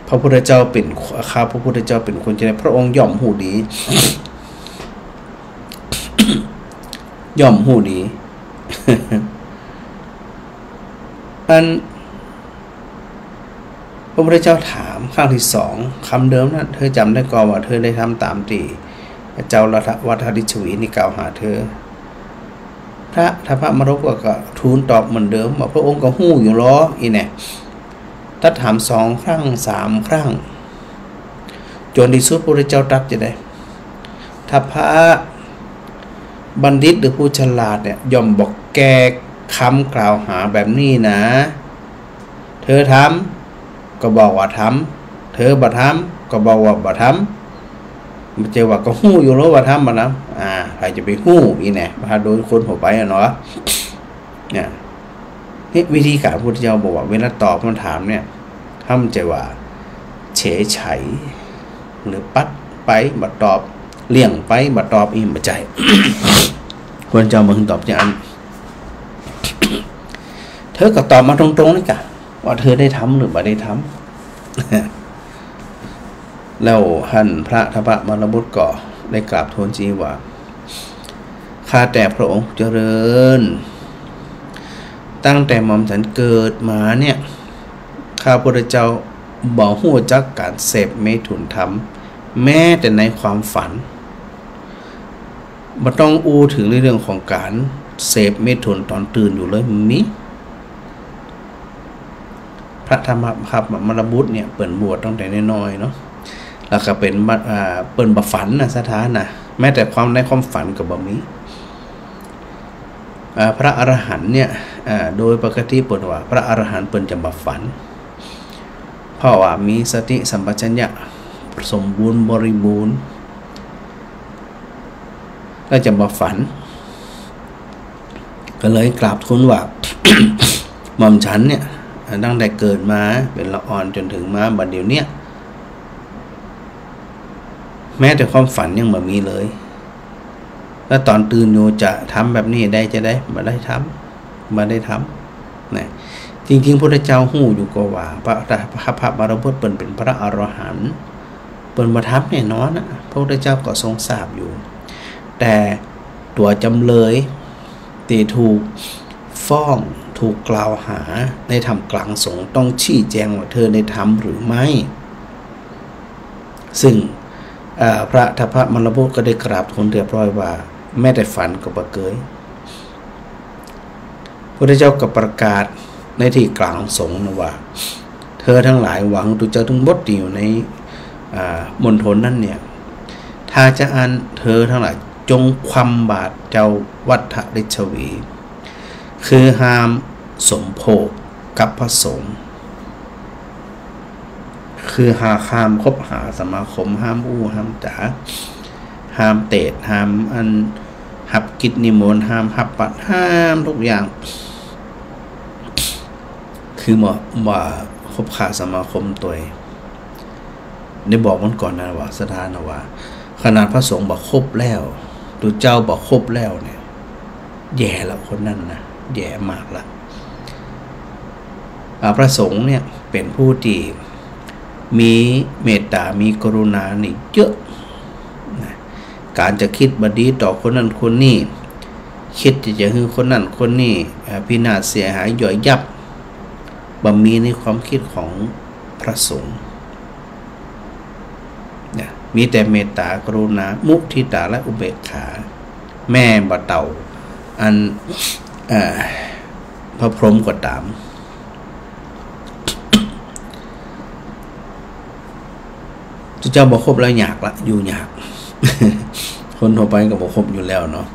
พระพุทธเจ้าเป๋น ข้าพระพุทธเจ้าเป๋นคนจาใด พระองค์ย่อมฮู้ดี ย่อมฮู้ดี อัน พระพุทธเจ้าถามครั้งตี้สอง กำเดิมนั้น เธอจ๋ำได้ก่อว่าเธอได้ทำต๋ามตี้เจ้าวัฏฏลิชวีนี่กล่าวหาเธอ พระทัพพมลบุตรก็ทูลตอบเหมือนเดิมว่าพระองค์ก็ฮู้อยู่ลอ อี้แน่ ตรัสถามสองครั้งสามครั้ง จ๋นตี้สุดพระพุทธเจ้าตรัสจาใด ทัพพะ บัณฑิตหรือผู้ฉลาดเนี่ยย่อมบ่แก้กำกล่าวหาแบบนี้นะ เธอทำก็บอกว่าทำ เธอบ่ทำก็บอกว่าบ่ทำ บ่ใจ้ว่าก็ฮู้อยู่ลอว่าทำบ่ทำ อ่า ใผจะไปฮู้อี้แน่ บ่าโดนคนทั่วไปอะเนาะ เนี่ย นี่วิธีก๋านพระพุทธเจ้าบอกว่า เวลาตอบคำถามเนี่ย ห้ามใจ้ว่าเฉยเฉย หรือปัดไปบ่ตอบ เลี่ยงไปบ่ตอบ อี้บ่ใจ้ พระพุทธเจ้าบ่ตอบจาอั้น เธอก็ตอบมาตรงๆ นี่ก่ะ ว่าเธอได้ทำหรือบ่ได้ทำ แล้วหั้นพระทัพพมลบุตรก็ได้กราบทูลจีว่า ข้าแต่พระองค์เจริญ ตั้งแต่หม่อมฉันเกิดมาเนี่ย ข้าพุทธเจ้าบ่ฮู้จักก๋านเสพเมถุนธรรม แม้แต่ในความฝัน บ่ต้องอู้เถิงในเรื่องของก๋านเสพเมถุนต๋อนตื่นอยู่เลย บ่มี พระทัพพมลบุตรเนี่ย เปิ้นบวชตั้งแต่น้อยๆ เนาะ แล้วก็เป๋นบัด อ่า เปิ้นบ่ฝันนะ ศรัทธานะ แม้แต่ความ ในความฝันก็บ่มี อ่า พระอรหันต์เนี่ย อ่า โดยปกติเปิ้นว่าพระอรหันต์เปิ้นจะบ่ฝัน เพราะว่ามีสติสัมปชัญญะสมบูรณ์บริบูรณ์ ก็จะบ่ฝัน ก็เลยกราบทูลว่า หม่อมฉันเนี่ย ตั้งแต่เกิดมาเป๋นละอ่อนจ๋นเถิงมาบัดเดี๋ยวเนี้ย แม้แต่ความฝันยังบ่มีเลย แล้วต๋อนตื่นอยู่จะทำแบบนี้ได้จาใด บ่ได้ทำ บ่ได้ทำ นะ จริงๆ พุทธเจ้าฮู้อยู่ก็ว่า พระ พระ พระมลบุตรเปิ้นเป๋นพระอรหันต์ เปิ้นบ่ทำแน่นอนนะ พระพุทธเจ้าก็ทรงทราบอยู่ แต่ตั๋วจ๋ำเลยตี้ถูกฟ้อง ถูกกล่าวหาในท่ามกลางสงฆ์ต้องชี้แจงว่าเธอได้ทำหรือไม่ ซึ่ง เอ่อ พระทัพพมลบุตรก็ได้กราบทูลเรียบร้อยว่า แม้แต่ฝันก็บ่เกย พุทธเจ้าก็ประกาศในตี้กลางสงฆ์นะว่า เธอตังหลายว่าหื้อตุ๊เจ้าตึงหมดตี้อยู่ใน อ่า มณฑลนั้นเนี่ย ถ้าจาอั้นเธอตังหลายจงคว่ำบาตรเจ้าวัฏฏลิชวี คือห้ามสมโภชกับพระสงฆ์ คือหา ห้ามคบหาสมาคม ห้ามอู้ห้ามจ๋า ห้ามเตสน์ ห้ามอันฮับกิจนิมนต์ ห้ามฮับบัตร ห้ามทุกอย่าง คือบ่ บ่คบหาสมาคมตวย ได้บอกมันก่อนนะว่า ศรัทธานะว่า ขนาดพระสงฆ์บ่คบแล้ว ตุ๊เจ้าบ่คบแล้วเนี่ย แย่ละคนนั้นนะ แย่มากละ อ่า พระสงฆ์เนี่ยเป๋นผู้ตี้มีเมตต๋า มีกรุณานี่เยอะนะ ก๋านจะกึ๊ดบ่ดีต่อคนนั้นคนนี้ กึ๊ดตี้จะหื้อคนนั้นคนนี้ อ่า พินาศเสียหายย่อยยับ บ่มีในความกึ๊ดของพระสงฆ์ นะ มีแต่เมตต๋า กรุณา มุทิตา และอุเบกขา แม่บ่เต้า อัน เอ่อ พระพรหมก็ต๋าม ตุ๊เจ้าบ่คบแล้วยากละ อยู่ยาก คนทั่วไปก็บ่คบอยู่แล้วเนาะ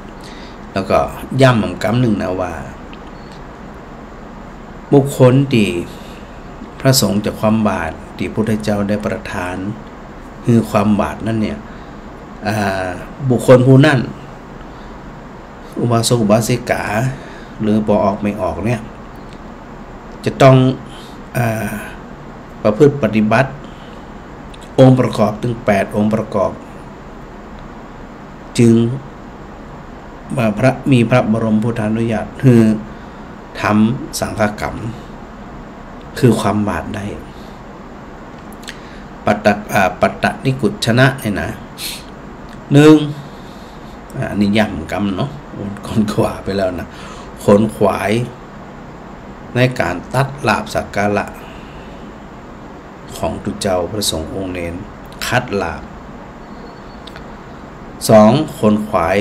แล้วก็ย้ำกำนึ่งนะว่า บุคคลตี้พระสงฆ์จะคว่ำบาตร ตี้พุทธเจ้าได้ประทานหื้อคว่ำบาตรนั้นเนี่ย อ่า บุคคลผู้นั้น อุบาสกอุบาสิกา หรือปอออกไม่ออกเนี่ย จะต้อง อ่า ประพฤติปฏิบัติ องค์ประกอบตึงแปดองค์ประกอบ จึงว่าพระ มีพระบรมพุทธานุญาตหื้อทำสังฆกรรม คือคว่ำบาตรได้ ปัตตะ อ่า ปัตตนิกุชชนะเนี่ยนะ นึ่ง อ่า อันนี้ย้ำกำเนาะ ขนขวาไปแล้วนะ ขนขวายในก๋านตัดลาภสักการะ ของตุ๊เจ้าพระสงฆ์องค์เณร ขัดลาภ สอง ขนขวาย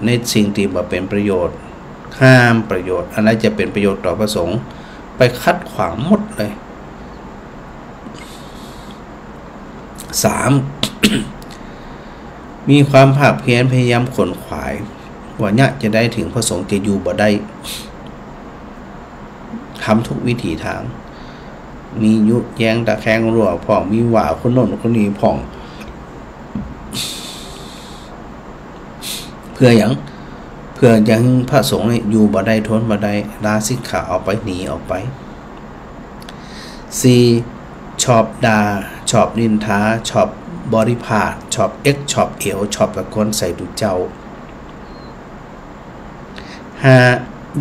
ในสิ่งตี้บ่เป๋นประโยชน์ ห้ามประโยชน์ อันใดจะเป๋นประโยชน์ต่อพระสงฆ์ ไปขัดขวางหมดเลย สาม มีความภาคเพียรพยายามขนขวาย ว่าเยียะจาใดเถิงพระสงฆ์จะอยู่บ่ได้ ทำทุกวิถีทาง มียุแยงตะแคงรั้วพ่อง มีว่าคนโน้นคนนี้พ่อง เปื้อหยัง เปื้อจะหื้อพระสงฆ์นี่อยู่บ่ได้ ทนบ่ได้ ลาสิกขาออกไป หนีออกไป สี่ ชอบด่า ชอบนินทา ชอบบริพาท ชอบเอ็ก ชอบเอว ชอบตะโกนใส่ตุ๊เจ้า ห้า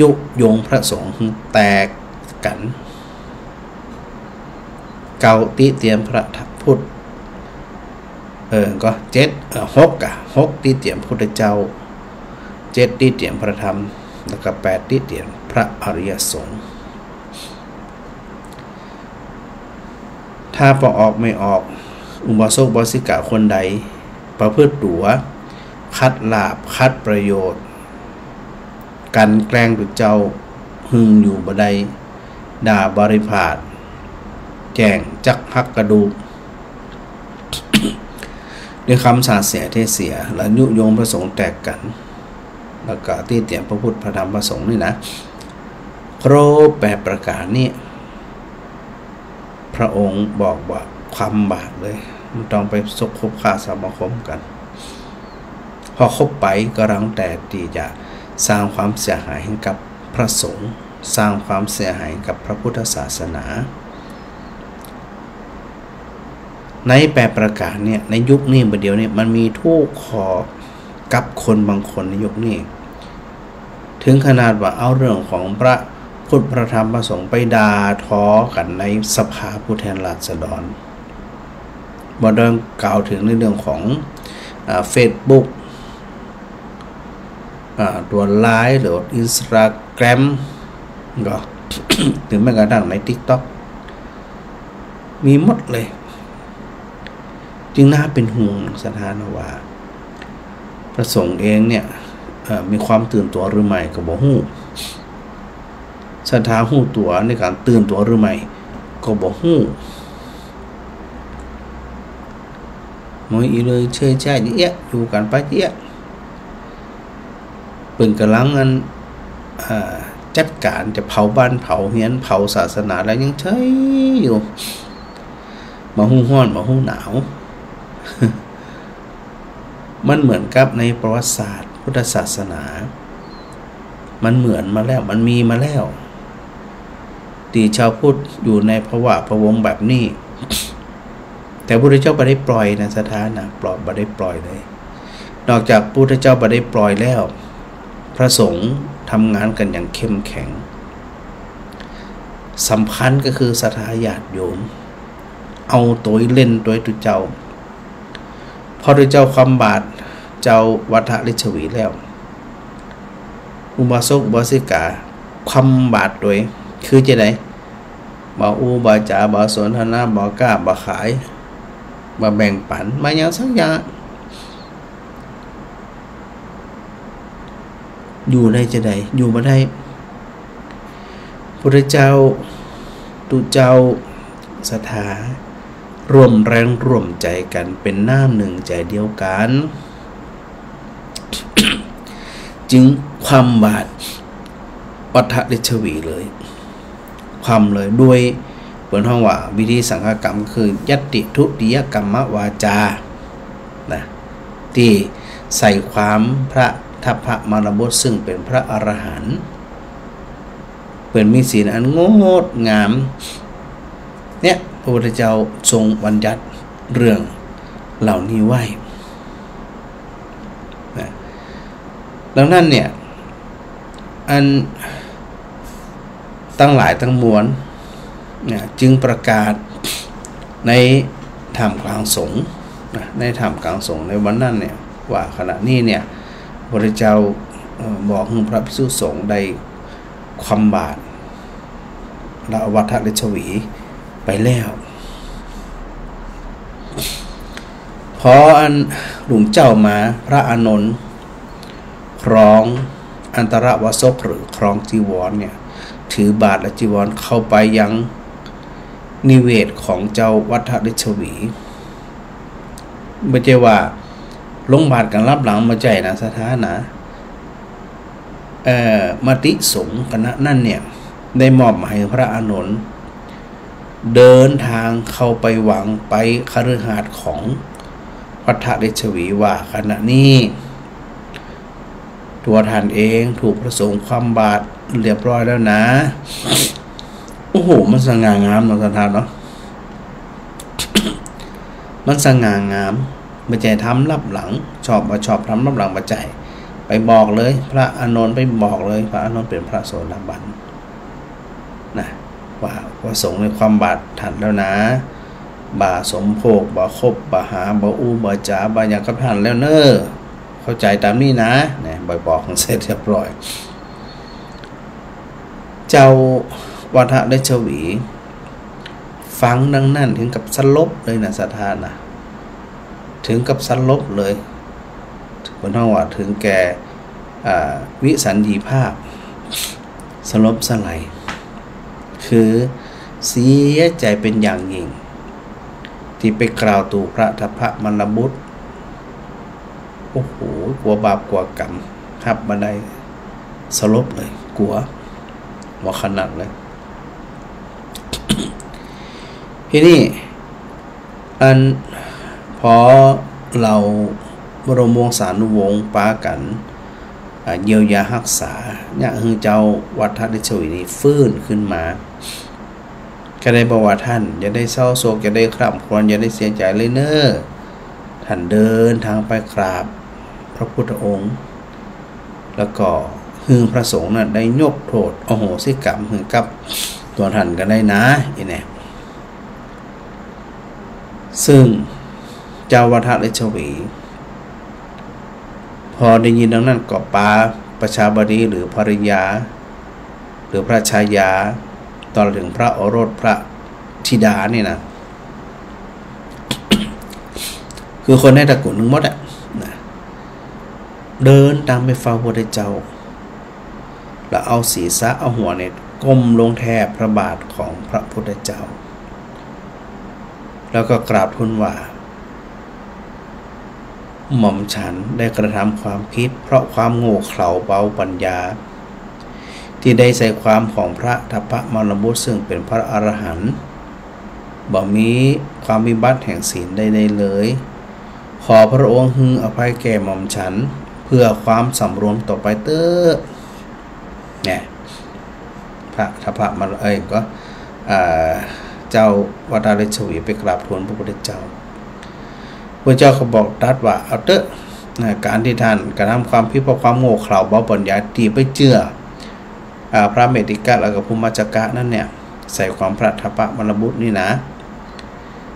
ยุยงพระสงฆ์หื้อแตกกั๋น เก้า ติเตียนพระพุทธ เออ ก็เจ็ด เออ หก อ่ะ หก ติเตียนพุทธเจ้า เจ็ด ติเตียนพระธรรม แล้วก็แปด ติเตียนพระอริยสงฆ์ ถ้าปะออกไม่ออก อุบาสกอุบาสิกาคนใด ประพฤติตั๋ว ขัดลาภ ขัดประโยชน์ กลั่นแกล้งตุ๊เจ้า หึงอยู่บ่ได้ ด่าบริพาส แจ้งจักหักกระดูก ด้วยกำสาปเสียเทเสีย และยุยงพระสงฆ์แตกกั๋น แล้วก็ติเตียนพระพุทธพระธรรมพระสงฆ์นี่นะ ครบแปดประก๋านนี้ พระองค์บอกว่าคว่ำบาตรเลย บ่ต้องไปสกคบค้าสมาคมกั๋น เพราะคบไปก็ล้วนแต่ตี้จะสร้างความเสียหายให้กับพระสงฆ์ สร้างความเสียหายกับพระพุทธศาสนา ในแปดประก๋านเนี่ย ในยุคนี้บ่าเดี่ยวนี้ มันมีทุกข้อกับคนบางคนในยุคนี้ ถึงขนาดว่าเอาเรื่องของพระพุทธพระธรรมพระสงฆ์ไปด่าทอกั๋นในสภาผู้แทนราษฎร บ่ต้องกล่าวถึงในเรื่องของ อ่า เฟซบุ๊ก อ่า ตั๋วไลน์ หรืออินสตาแกรม ก็ หรือแม้กระทั่งในติ๊กต็อก มีหมดเลย จึงน่าเป็นห่วงศรัทธานะว่า พระสงฆ์เองเนี่ย เอ่อ มีความตื่นตั๋วหรือไม่ก็บ่ฮู้ ศรัทธาฮู้ตั๋วในก๋านตื่นตั๋วหรือไม่ก็บ่ฮู้ หมอยอี่เลยเชยแจ้เยียะ อยู่กั๋นไปเยียะ เปิ้นก่ำลังอัน อ่า จัดก๋านจะเผาบ้านเผาเฮือนเผาศาสนาแล้วยังเชยอยู่ บ่ฮู้ฮ้อนบ่ฮู้หนาว มันเหมือนกับในประวัติศาสตร์พุทธศาสนา มันเหมือนมาแล้ว มันมีมาแล้ว ตี้ชาวพุทธอยู่ในผวาพะวงแบบนี้ แต่พระพุทธเจ้าบ่ได้ปล่อยนะศรัทธานะ ปล่อย บ่ได้ปล่อยเลย นอกจากพระพุทธเจ้าบ่ได้ปล่อยแล้ว พระสงฆ์ทำงานกั๋นอย่างเข้มแข็ง สำคัญก็คือศรัทธาญาติโยม เอาตั๋วเล่นตั๋วตุ๊เจ้า พอตุ๊เจ้าคว่ำบาตรเจ้าวัฏลิชวีแล้ว อุบาสกอุบาสิกาคว่ำบาตรตวย คือจะได บ่อู้บ่จ๋า บ่สนทนา บ่ก้าบ่ขาย บ่แบ่งปั๋น บ่หยังสักอย่าง อยู่ได้จะได อยู่บ่ได้ พุทธเจ้า ตุ๊เจ้า ศรัทธา ร่วมแรงร่วมใจ๋กั๋น เป๋นน้ำนึ่งใจ๋เดียวกั๋น จึงคว่ำบาตรวัฏลิชวีเลย คว่ำเลย ด้วย เปิ้นฮ้องว่าวิธีสังฆกรรมคือ ยัตติทุติยกรรมวาจา นะ ตี้ใส่ความพระทัพพระมรบต ซึ่งเป๋นพระอรหันต์ เปิ้นมีศีลอันงดงาม เนี่ย พระพุทธเจ้าทรงบัญญัติเรื่องเหล่านี้ไว้ นะ ดังนั้นเนี่ย อันตังหลายตังมวลเนี่ย จึงประกาศในท่ามกลางสงฆ์นะ ในท่ามกลางสงฆ์ในวันนั้นเนี่ย ว่าขณะนี้เนี่ย พระพุทธเจ้า เอ่อ บอกหื้อพระภิกษุสงฆ์ได้คว่ำบาตร และวัฏลิชวีไปแล้ว พออันหลุงเจ้ามา พระอานนท์ ครองอันตรวสกหรือครองจีวรเนี่ย ถือบาตรและจีวรเข้าไปยังนิเวศของเจ้าวัฏลิชวี บ่ใจ้ว่าลงบาตรกั๋นลับหลัง บ่ใจ้นะ ศรัทธานะ เอ่อ มติสงฆ์คณะนั้นเนี่ย ได้มอบหมายหื้อพระอานนท์ เดินทางเข้าไปหวังไปคฤหาสน์ของวัฏลิชวีว่า ขณะนี้ ตั๋วท่านเองถูกพระสงฆ์คว่ำบาตรเรียบร้อยแล้วนะ โอ้โห มันสง่างามเนาะ ศรัทธาเนาะ มันสง่างาม บ่ใจ้ทำลับหลัง ชอบบ่ชอบทำลับหลัง บ่ใจ้ ไปบอกเลย พระอานนท์ไปบอกเลย พระอานนท์เป๋นพระโสดาบัน นะ ว่า พระสงฆ์ในความบาดท่านแล้วนะ บ่าสมโภค บ่าคบ บ่าหา บ่าอู้ บ่าจ๋า บ่าหยังกับท่านแล้วเน้อ เข้าใจ๋ต๋ามนี้นะ เนี่ย บ่าบอกเสร็จเรียบร้อย เจ้าวัฒนลิชวี ฟังดังนั้นเถิงกับสลบเลยนะ ศรัทธานะ เถิงกับสลบเลย เปิ้นฮ้องว่าเถิงแก่ อ่า วิสัญญีภาพ สลบสลาย คือเสียใจ๋เป๋นอย่างยิ่ง ตี้ไปกล่าวตู่พระทัพพมลบุตร โอ้โห กั๋วบาปกั๋วก๋รรม ฮับบ่ได้ สลบเลย กั๋ว หัวขนัดเลย ทีนี้ อัน พอเหล่าบรมวงศานุวงศ์ปากั๋น อ่า เยียวยาฮักษา เยียะหื้อเจ้าวัฒนลิชวีนี่ฟื้นขึ้นมา ก็ได้บอกว่า ท่านอย่าได้เศร้าโศก อย่าได้คร่ำครวญ อย่าได้เสียใจ๋เลยเน้อ ท่านเดินตางไปกราบพระพุทธองค์ แล้วก็หื้อพระสงฆ์นั้นได้ยกโทษอโหสิกรรมหื้อกับตั๋วท่านก็ได้นะ อี้แน่ ซึ่งเจ้าวัฒนลิชวี พอได้ยินดังนั้นก็ปาประชาบดีหรือภริยา หรือพระชายา ตลอดเถิงพระโอรสพระธิดานี่นะ คือคนในตระกู๋นตึงหมดอะนะ เดินตางไปเฝ้าพระพุทธเจ้า แล้วเอาศีรษะเอาหัวเนี่ยก้มลงแทบพระบาทของพระพุทธเจ้า แล้วก็กราบทูลว่า หม่อมฉันได้กระทำความผิดเพราะความโง่เขลาเบาปัญญา ตี้ได้ใส่ความของพระทัพพมลบุตรซึ่งเป๋นพระอรหันต์ บ่มีความวิบัติแห่งศีลใดๆเลย ขอพระองค์หื้ออภัยแก่หม่อมฉัน เพื่อความสำรวมต่อไปเต๊อะ เนี่ย พระทัพพมล เอ้ย ก็ อ่า เจ้าวัฒนลิชวีไปกราบทูลพระพุทธเจ้า พระเจ้าก็บอกตรัสว่า เอาเต๊อะ นะ ก๋านตี้ท่านกระทำความผิดเพราะความโง่เขลาเบาปัญญา ตี้ไปเจื้อ อ่า พระเมตติกะแล้วก็ภูมมัจจกะนั้นเนี่ย ใส่ความพระทัพพมลบุตรนี่นะ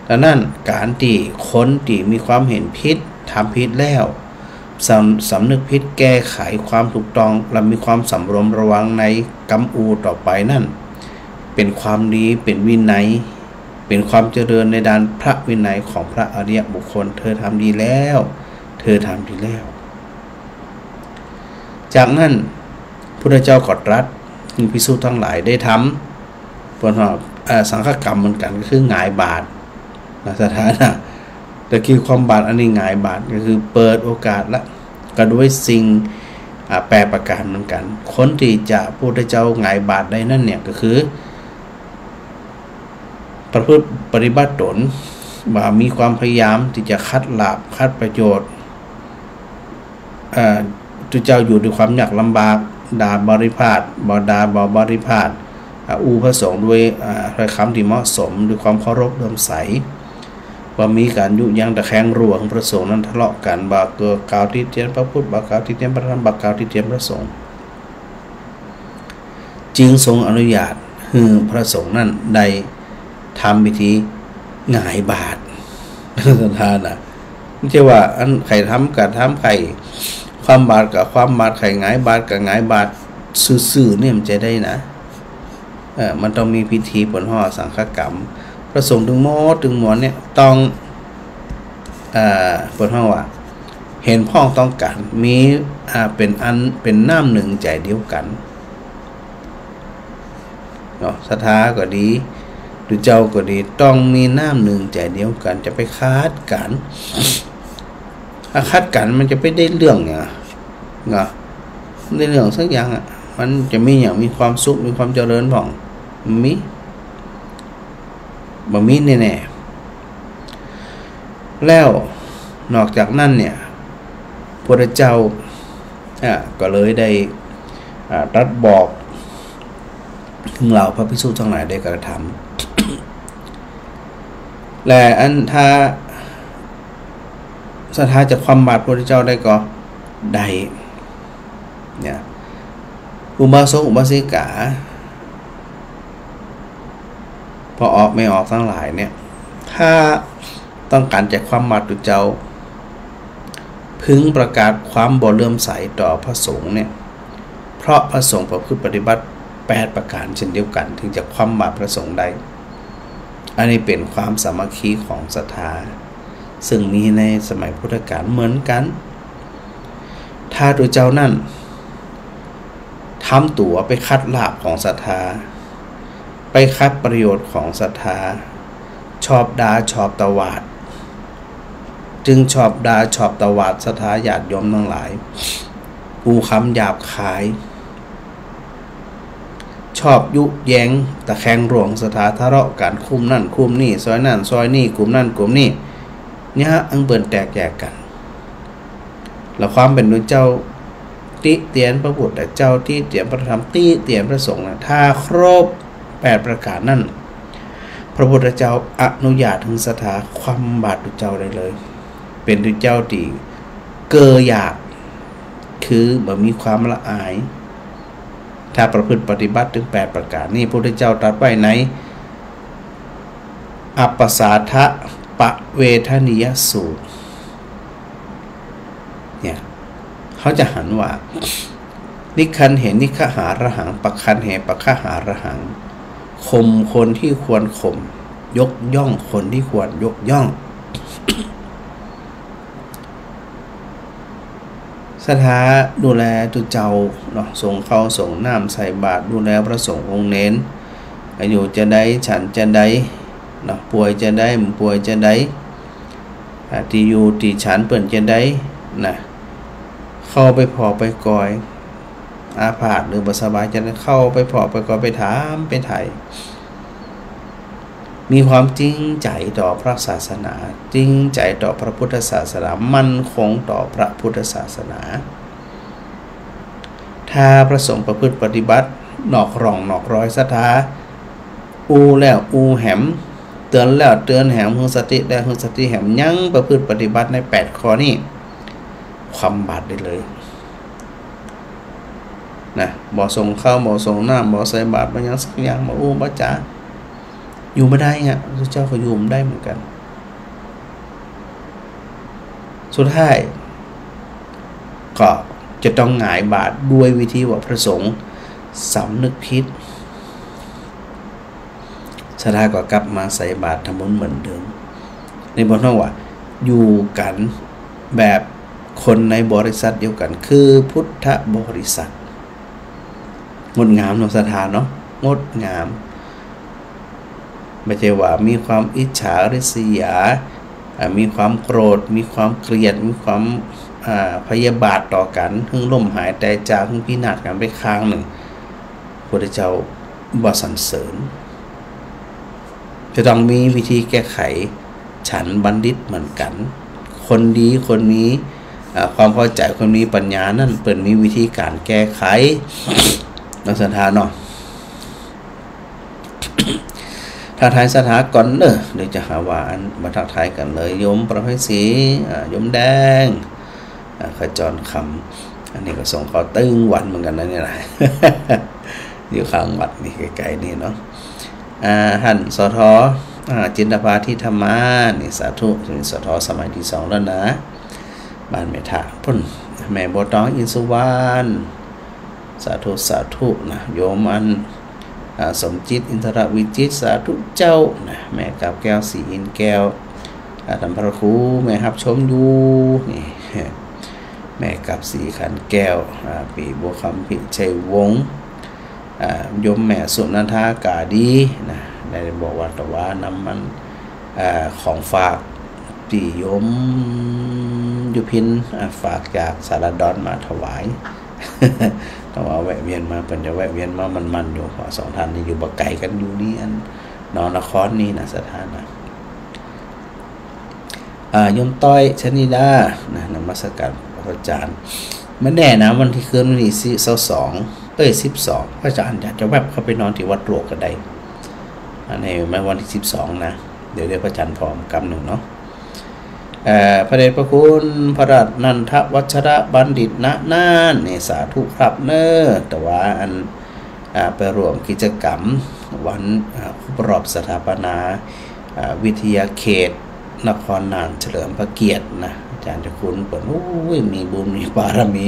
ดังนั้นก๋านตี้คนตี้มีความเห็นผิด ทำผิดแล้ว สำ- สำนึกผิด แก้ไขความถูกต้อง และมีความสำรวมระวังในกำอู่ต่อไปนั้น เป๋นความดี เป๋นวินัย เป๋นความเจริญในด้านพระวินัยของพระอริยบุคคล เธอทำดีแล้ว เธอทำดีแล้ว จากนั้นพุทธเจ้าก็ตรัสหื้อภิกษุทั้งหลายได้ทำ เปิ้นว่า เอ่อ สังฆกรรมเหมือนกั๋น ก็คือหงายบาตรนะ ศรัทธานะ แต่คือความบาตรอันนี้หงายบาตรก็คือเปิดโอกาสละ ก็ด้วยสิ่ง อ่า แปดประก๋านเหมือนกั๋น คนตี้จะพุทธเจ้าหงายบาตรได้นั้นเนี่ยก็คือ ประพฤติปฏิบัติต๋น ว่ามีความพยายามตี้จะคัดลาภคัดประโยชน์ เอ่อ พระเจ้าอยู่ด้วยความยากลำบาก ดาบริพาท บ่ดาบ่บริพาท อ่า อู้พระสงฆ์ด้วย อ่า ถ้อยคำตี้เหมาะสม ด้วยความเคารพเลื่อมใส บ่มีก๋านยุยงตะแคงรั้วหื้อพระสงฆ์นั้นทะเลาะกั๋น บ่กล่าวติเตียนพระพุทธ บ่กล่าวติเตียนพระธรรม บ่กล่าวติเตียนพระสงฆ์ จึงทรงอนุญาตหื้อพระสงฆ์นั้นได้ทำพิธีหงายบาตร ศรัทธานะ บ่ใจ้ว่าอันใค่ทำก็ทำ ใค่คว่ำบาตรก็คว่ำบาตร ใค่หงายบาตรก็หงายบาตร ซื่อๆ เนี่ยบ่ใจ้ได้นะ เออ มันต้องมีพิธีเปิ้นฮ้องสังฆกรรม พระสงฆ์ตึงหมดตึงมวลเนี่ยต้อง เอ่อ เปิ้นฮ้องว่า เห็นพ้องต้องกั๋น มี อ่า เป๋นอัน เป๋นน้ำหนึ่งใจ๋เดียวกั๋นเนาะ ศรัทธาก็ดี ตุ๊เจ้าก็ดี ต้องมีน้ำหนึ่งใจ๋เดียวกั๋น จะไปขัดกั๋น ถ้าขัดกั๋นมันจะไปได้เรื่องหยังอะ เนาะ ได้เรื่องสักอย่างอะ มันจะมีหยัง มีความสุข มีความเจริญพ่อง บ่มี บ่มีแน่ๆ แล้วนอกจากนั้นเนี่ย พระพุทธเจ้า อ่ะ ก็เลยได้ อ่า ตรัสบอก ถึงเหล่าพระภิกษุทั้งหลายได้กระทำ และอันถ้า ศรัทธาจะคว่ำบาตรพระพุทธเจ้าได้ก็ได้ เนี่ย อุบาสกอุบาสิกา พ่อออกแม่ออกตังหลายเนี่ย ถ้าต้องก๋านจะคว่ำบาตรตุ๊เจ้า พึงประกาศความบ่เลื่อมใสต่อพระสงฆ์เนี่ย เพราะพระสงฆ์ประพฤติปฏิบัติแปดประก๋านเช่นเดียวกั๋น ถึงจะคว่ำบาตรพระสงฆ์ได้ อันนี้เป๋นความสามัคคีของศรัทธา ซึ่งมีในสมัยพุทธกาลเหมือนกั๋น ถ้าตุ๊เจ้านั้น ทำตั๋วไปขัดลาภของศรัทธา ไปขัดประโยชน์ของศรัทธา ชอบด่าชอบตวาด จึงชอบด่าชอบตวาดศรัทธาญาติโยมตังหลาย อู้กำหยาบคาย ชอบยุแยงตะแคงหลวงศรัทธา ทะเลาะกั๋น กลุ่มนั้นกลุ่มนี้ ซอยนั้นซอยนี้ กลุ่มนั้นกลุ่มนี้ เยียะอันเปิ้นแตกแยกกั๋น แล้วความเป๋นตุ๊เจ้า ติเตียนพระพุทธเจ้า ติเตียนพระธรรม ติเตียนพระสงฆ์นะ ถ้าครบแปดประก๋านนั้น พระพุทธเจ้าอนุญาตหื้อศรัทธาคว่ำบาตรตุ๊เจ้าได้เลย เป๋นตุ๊เจ้าตี้เกอหยาบ คือบ่มีความละอาย ถ้าประพฤติปฏิบัติถึงแปดประก๋านนี้ พุทธเจ้าตรัสไว้ใน อัปปสาทปะเวทนียสูตร เนี่ย เขาจะหันว่า นิกขันเห นิกขหาระหัง ปักขันเห ปักขหาระหัง ข่มคนที่ควรข่ม ยกย่องคนที่ควรยกย่อง ศรัทธาดูแลตุ๊เจ้าเนาะ สงข้าวสงน้ำใส่บาตร ดูแลพระสงฆ์องค์เณร อายุจาใด ฉันจาใดเนาะ ป่วยจาใด บ่ป่วยจาใด อ่า ตี้อยู่ตี้ฉันเปิ้นจาใดนะ เข้าไปผ่อไปกอย อาพาธหรือบ่สบายจาใด เข้าไปผ่อไปกอย ไปถามไปไถ่ มีความจริงใจ๋ต่อพระศาสนา จริงใจ๋ต่อพระพุทธศาสนา มั่นคงต่อพระพุทธศาสนา ถ้าพระสงฆ์ประพฤติปฏิบัตินอกร่องนอกรอย ศรัทธาอู้แล้วอู้แหม เตือนแล้วเตือนแหม หื้อสติแล้วหื้อสติแหม ยังประพฤติปฏิบัติในแปดข้อนี้ คว่ำบาตรได้เลยนะ บ่สงข้าว บ่สงน้ำ บ่ใส่บาตร บ่หยังสักอย่าง บ่อู้บ่จ๋า อยู่บ่ได้อะ ตุ๊เจ้าก็อยู่บ่ได้เหมือนกั๋น สุดท้ายก็จะต้องหงายบาตรด้วยวิธีว่าพระสงฆ์สำนึกผิด ศรัทธาก็กลับมาใส่บาตรทำบุญเหมือนเดิม ในบทว่าอยู่กั๋นแบบคนในบริษัทเดียวกั๋น คือพุทธบริษัท งดงามเนาะศรัทธาเนาะ งดงาม บ่ใจ้ว่ามีความอิจฉาริษยา อ่า มีความโกรธ มีความเกลียด มีความ อ่า พยาบาทต่อกั๋น หื้อล้มหายต๋ายจาก หื้อพินาศกั๋นไปข้างนึ่ง พุทธเจ้าบ่สรรเสริญ จะต้องมีวิธีแก้ไข ฉันบัณฑิตเหมือนกั๋น คนดี คนมี อ่า ความเข้าใจ๋ คนมีปัญญานั้น เปิ้นมีวิธีก๋านแก้ไข เนาะศรัทธาเนาะ ทักทายศรัทธาก่อนเนาะ เดี๋ยวจะหาว่าอันบ่ทักทายกั๋นเลย โยมประเภทสี อ่า โยมแดง อ่า ขจรคำ อันนี้ก็ส่งข้าวตึงวันเหมือนกั๋นนะเนี่ยนะ อยู่ข้างวัดนี่ใก้ๆ นี่เนาะ อ่า ท่าน สท อ่า จินตภา ทิธรรมา นี่สาธุ นี่ สท สมัยตี้สองแล้วนะ บ้านแม่ทะพุ้น แม่บัวตอง อินทร์สุวรรณ สาธุ สาธุนะ โยมอัน อ่า สมจิต อินทรวิจิตร สาธุเจ้านะ แม่กาบแก้ว ศรีอินทร์แก้ว อ่า ท่านพระครู แม่ฮับชมอยู่ นี่ แม่กาบศรีขันแก้ว อ่า ปี้บัวคำ พิชัยวงศ์ อ่า โยมแม่สุนันทากาดีนะ ได้บอกว่า แต่ว่าน้ำมัน อ่า ของฝากตี้โยมยุพิน อ่า ฝากจากสารดอนมาถวาย แต่ว่าแวะเวียนมา เปิ้นจะแวะเวียนมามันๆ อยู่ เพราะสองท่านนี่อยู่บ่ไก๋กั๋น อยู่นี่อัน นอนนครนี่นะ ศรัทธานะ อ่า โยมต้อย ชนิดา นะ นมัสการพระอาจารย์ บ่แน่นะ วันตี้คืนวันตี้ซาวสอง เอ้ย สิบสอง พระอาจารย์อาจจะแวบเข้าไปนอนตี้วัดหลวงก็ได้ อันนี้แม่นวันตี้สิบสองนะ เดี๋ยว เดี๋ยวพระอาจารย์พร้อมกำนึ่งเนาะ เอ่อ พระเดชพระคุณ พระนันทวัชรบัณฑิต ณ น่าน นี่ สาธุครับเน้อ แต่ว่าอัน อ่า ไปร่วมกิจกรรม วัน อ่า ครบรอบสถาปนา อ่า วิทยาเขตนครน่านเฉลิมพระเกียรตินะ อาจารย์เจ้าคุณเปิ้น โอ้ย มีบุญมีบารมี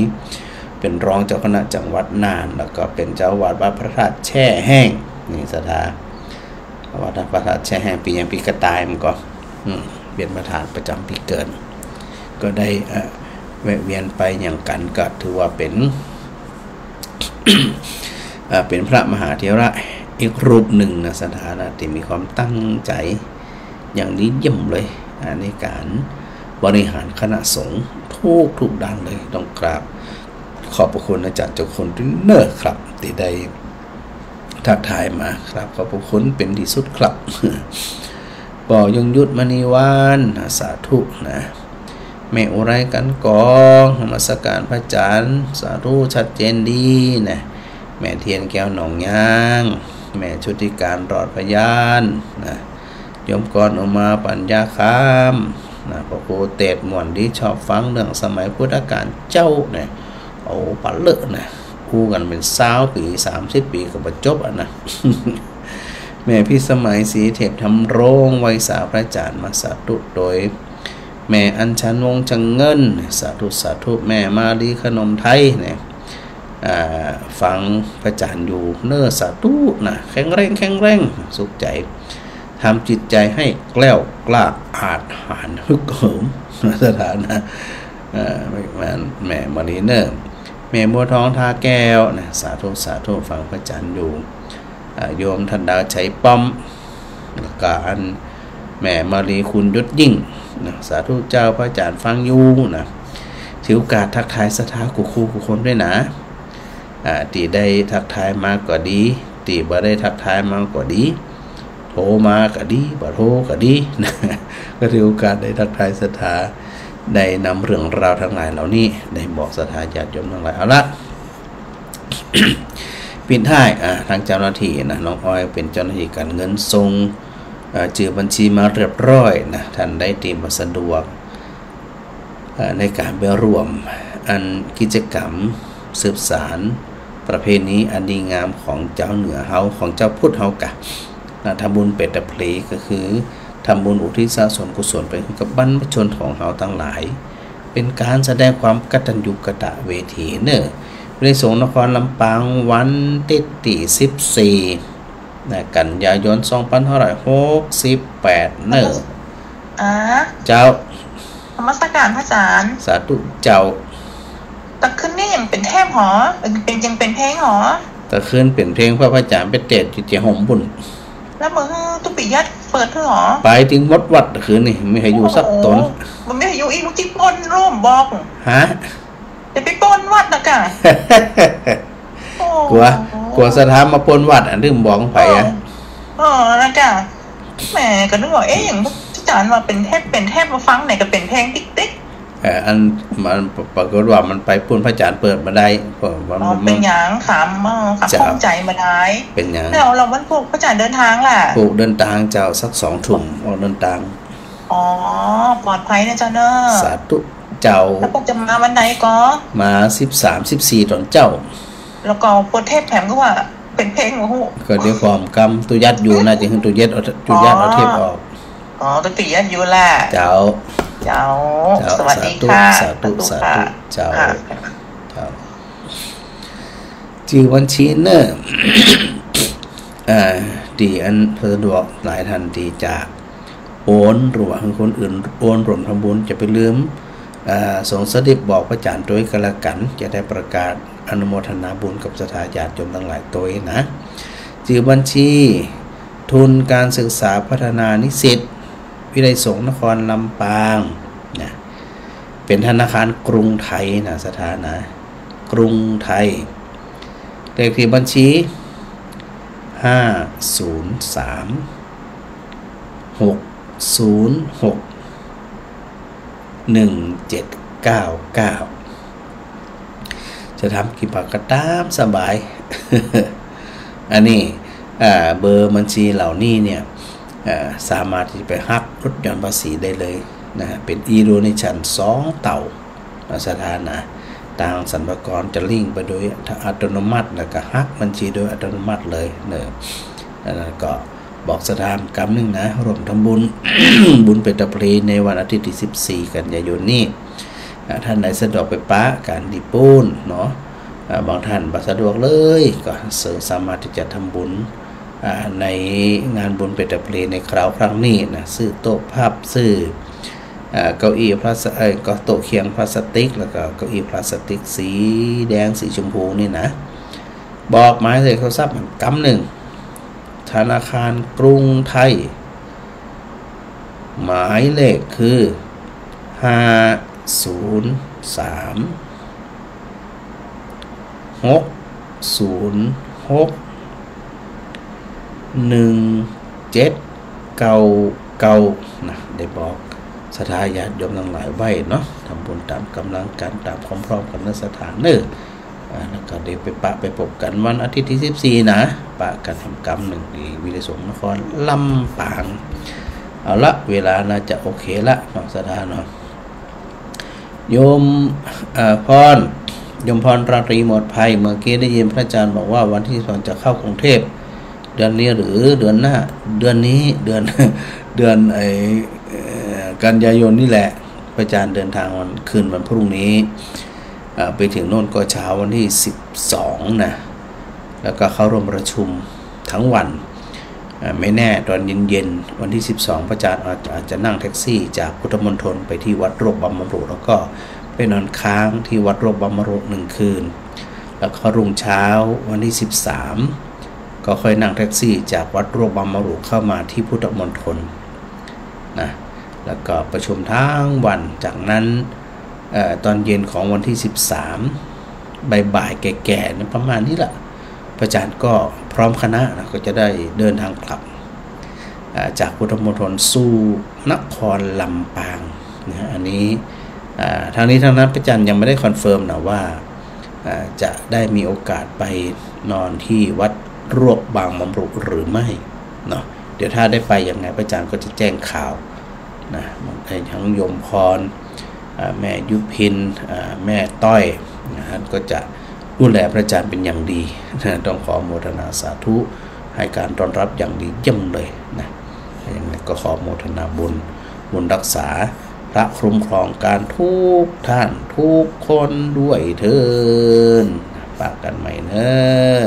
เป๋นรองเจ้าคณะจังหวัดน่าน แล้วก็เป๋นเจ้าอาวาสวัดพระธาตุแช่แห้ง นี่ศรัทธา วัดพระธาตุแช่แห้ง ปี๋หยัง ปี๋กระต่ายมันก็ อืม เป๋นประธานประจ๋ำปี๋เกิด ก็ได้ เอ่อ แวะเวียนไปอย่างกั๋น ก็ถือว่าเป๋น เอ่อ เป๋นพระมหาเถระอีกรูปนึ่งนะ ศรัทธานะ ตี้มีความตั้งใจ๋อย่างดีเยี่ยมเลย อ่า ในก๋านบริหารคณะสงฆ์ทุกๆ ด้านเลย ต้องกราบขอบพระคุณอาจารย์เจ้าคุณด้วยเน้อครับ ตี้ได้ ทักทายมาครับ ขอบพระคุณเป๋นตี้สุดครับ ป้อยงยุทธมณีวรรณ สาธุนะ แม่อุไรกันกอง นมัสการพระอาจารย์ สาธุ ชัดเจนดีนะ แม่เทียนแก้วหนองยาง แม่ชุติการรอดพยานนะ โยมกรอุมาปัญญาคำนะ พระครูเตศน์ม่วนดี ชอบฟังเรื่องสมัยพุทธกาลเจ้านะ โอ้ ปะเลอะนะ อู้กั๋นเป๋นซาวปี๋ สามสิบปี๋ก็บ่จบอะนะ แม่พิสมัย ศรีเทพธำรง ไหว้สาพระอาจารย์มา สาธุ โดยแม่อัญชัน วงศ์จังเงิน สาธุ สาธุ แม่มาลี ขนมไทยเนี่ย อ่า ฟังพระอาจารย์อยู่เน้อ สาธุนะ แข็งแรง แข็งแรง สุขใจ๋ ทำจิตใจ๋ให้แกล้วกล้า อาจหาญ ฮึกเหิม ศรัทธานะ เอ่อ แม่ แม่มาลีเน้อ แม่บัวทอง ทาแก้วนะ สาธุ สาธุ ฟังพระอาจารย์อยู่ อ่า โยมทันดาว ชัยป้อม แล้วก็อันแม่มาลี คุณยศยิ่งนะ สาธุเจ้า พระอาจารย์ฟังอยู่นะ ถือโอกาสทักทายศรัทธากู้คู่กู้คนด้วยนะ อ่า ตี้ได้ทักทายมาก็ดี ตี้บ่ได้ทักทายมาก็ดี โทรมาก็ดี บ่โทรก็ดีนะ ก็ถือโอกาสได้ทักทายศรัทธา ได้นำเรื่องราวตังหลายเหล่านี้ ได้บอกศรัทธาญาติโยมตังหลาย เอาละ ปิดท้าย อ่า ตางเจ้าหน้าตี้นะ น้องอ้อยเป๋นเจ้าหน้าตี้ก๋านเงินส่ง เอ่อ จื้อบัญชีมาเรียบร้อยนะ ต้านใดตี้บ่สะดวก เอ่อ ในก๋านไปร่วมอันกิจกรรมสืบสานประเพณีอันดีงามของจาวเหนือเฮา ของจาวพุทธเฮากะนะ ทำบุญเปตะเพล ก็คือทำบุญอุทิศส่วนกุศลไปกับบรรพชนของเฮาตังหลาย เป๋นก๋านแสดงความกตัญญูกตเวทีเน้อ วิทยสงฆ์นครลำปาง วันตี้ ตี้สิบสี่ นะ กันยายน สองพันห้าร้อยหกสิบแปด เน้อ อ่า เจ้า นมัสการพระอาจารย์ สาธุเจ้า ตะคืนนี้ยังเป๋นเทศน์หรอ เป๋น เป๋น ยังเป๋นเพลงหรอ ตะคืนเป๋นเพลง พระอาจารย์ไปเตศน์อยู่เตียงโฮมบุญ แล้วมึงตุ๊ปิยัดเปิดหื้อหรอ ไปตึงหมดวัดตะคืนนี้ บ่มีใผอยู่สักต๋น โอ้โห บ่มีใผอยู่ อีกลูกจิ๊กปล้นรูปบอก ฮะ จะไปปล้นวัดนะกะ โอ้ กั๋ว กั๋วศรัทธามาปล้นวัด อันนี้บ่บอกใผอะ เออ เออ นะกะ แหม ก็นึกว่า เอ๊ะ อย่างอาจารย์ว่าเป๋นเทศน์ เป๋นเทศน์ มาฟังไหนก็เป๋นเพลงติ๊กติ๊ก เอ่อ อันมันปรากฏว่ามันไปปู๊นพระอาจารย์เปิดบ่ได้ เพราะว่า อ๋อ มัน เป๋นหยัง ขำ เออ ขำ เจ้า ข้องใจ๋บ่ได้ เป๋นหยัง แล้ว แล้ววันพูกพระอาจารย์เดินตางล่ะ พูกเดินตางเจ้า สักสองทุ่มออกเดินตาง อ๋อ ปลอดภัยนะเจ้าเนอะ สาธุเจ้า แล้วพวกจะมาวันไหนก็ มาสิบสาม สิบสี่ต๋อนเจ๊า แล้วก็เปิดเทศน์แถมก็ว่าเป๋นเพลง โอ้โห ก็เดี๋ยวพร้อมกำ ตุ๊ยัดอยู่น่าจะหื้อตุ๊ยัดเอา ตุ๊ยัดเอาเทศน์ออก อ๋อ ตุ๊ยัดอยู่แหละ เจ้า เจ้า เจ้า สวัสดีค่ะ สาธุ สาธุ สาธุค่ะ เจ้า ค่ะ เจ้า จื้อบัญชีเน้อ อ่า ตี้อันสะดวกหลายต้านตี้จะโอน หรือว่าหื้อคนอื่นโอนร่วมทำบุญ จะไปลืม อ่า ส่งสลิปบอกพระอาจารย์ตวยก็แล้วกั๋น จะได้ประกาศอนุโมทนาบุญกับศรัทธาญาติโยมตังหลายตวยนะ จื้อบัญชี ทุนการศึกษาพัฒนานิสิต วิทยสงฆ์นครลำปางนะ เป๋นธนาคารกรุงไทยนะ ศรัทธานะ กรุงไทย เลขที่บัญชี ห้าศูนย์สาม หกศูนย์หก หนึ่งเจ็ดเก้าเก้า จะทำกี่บาทก็ต๋ามสบาย อันนี้ อ่า เบอร์บัญชีเหล่านี้เนี่ย อ่า สามารถตี้จะไปหักลดหย่อนภาษีได้เลยนะ เป๋น e-donation สองเต้า ศรัทธานะ ตางสรรพากรจะลิงก์ไปโดยอัตโนมัติ แล้วก็หักบัญชีโดยอัตโนมัติเลยเน้อ อันนั้นก็บอกศรัทธากำนึ่งนะ ร่วมทำบุญ บุญเปตาเพลในวันอาทิตย์ตี้สิบสี่กันยายนนี้ อ่า ต้านใดสะดวกไปปะกั๋นตี้ปู๊นเนาะ อ่า บางต้านบ่สะดวกเลย ก็สามารถตี้จะทำบุญ อ่า ในงานบุญเปตาเพลในคราวครั้งนี้นะ ซื้อโต๊ะพับ ซื้อ อ่า เก้าอี้พลาส- เอ้ย ก็โต๊ะเคียงพลาสติก แล้วก็เก้าอี้พลาสติกสีแดงสีชมพูนี่นะ บอกหมายเลขโทรศัพท์กำนึ่ง ธนาคารกรุงไทย หมายเลขคือ ห้าศูนย์สาม หกศูนย์หก หนึ่งเจ็ดเก้าเก้า นะ ได้บอกศรัทธาญาติโยมตังหลายไว้เนาะ ทำบุญต๋ามก๋ำลังกั๋น ต๋ามความพร้อมกั๋นเนอะศรัทธาเนอะ อ่า แล้วก็ได้ไปปะไปปบกั๋นวันอาทิตย์ตี้สิบสี่นะ ปะกั๋นแหมกำนึ่ง ตี้วิทยาลัยสงฆ์นครลำปาง เอาละ เวลาน่าจะโอเคละเนาะศรัทธาเนาะ โยม เอ่อ พร โยมพรราตรีหมดภัย เมื่อกี้ได้ยินพระอาจารย์บอกว่าวันที่สองจะเข้ากรุงเทพฯ เดือนนี้หรือเดือนหน้า เดือนนี้ เดือน เดือนไอ้ เอ่อ กันยายนนี่แหละ พระอาจารย์เดินทางวัน คืนวันพรุ่งนี้ เอ่อ ไปถึงโน่นก็เช้าวันที่สิบสองนะ แล้วก็เข้าร่วมประชุมทั้งวัน อ่า ไม่แน่ ตอนเย็นๆ วันที่สิบสอง พระอาจารย์อาจ- อาจจะนั่งแท็กซี่จากพุทธมณฑลไปที่วัดรวบบำรุง แล้วก็ไปนอนค้างที่วัดรวบบำรุงหนึ่งคืน แล้วก็รุ่งเช้าวันที่สิบสาม ก็ค่อยนั่งแท็กซี่จากวัดรวบบำรุงเข้ามาที่พุทธมณฑลนะ แล้วก็ประชุมทั้งวัน จากนั้น เอ่อ ตอนเย็นของวันที่สิบสาม บ่ายๆ แก่ๆ นะ ประมาณนี้แหละ พระอาจารย์ก็พร้อมคณะนะ ก็จะได้เดินทางกลับ อ่า จากพุทธมณฑลสู่นครลำปางนะ อันนี้ อ่า ทั้งนี้ทั้งนั้นพระอาจารย์ยังไม่ได้คอนเฟิร์มนะว่า อ่า จะได้มีโอกาสไปนอนที่วัดรวบบางบำรุงหรือไม่เนาะ เดี๋ยวถ้าได้ไปยังไงพระอาจารย์ก็จะแจ้งข่าว นะ ให้ทั้งโยมพร อ่า แม่ยุพิน อ่า แม่ต้อย นะ ท่านก็จะดูแลพระอาจารย์เป็นอย่างดี นะ ต้องขอโมทนาสาธุ ให้การต้อนรับอย่างดีเยี่ยมเลยนะ ยังไงก็ขอโมทนาบุญ บุญรักษา พระคุ้มครองการทุกท่านทุกคนด้วยเทอญ ปะกั๋นใหม่เนอะ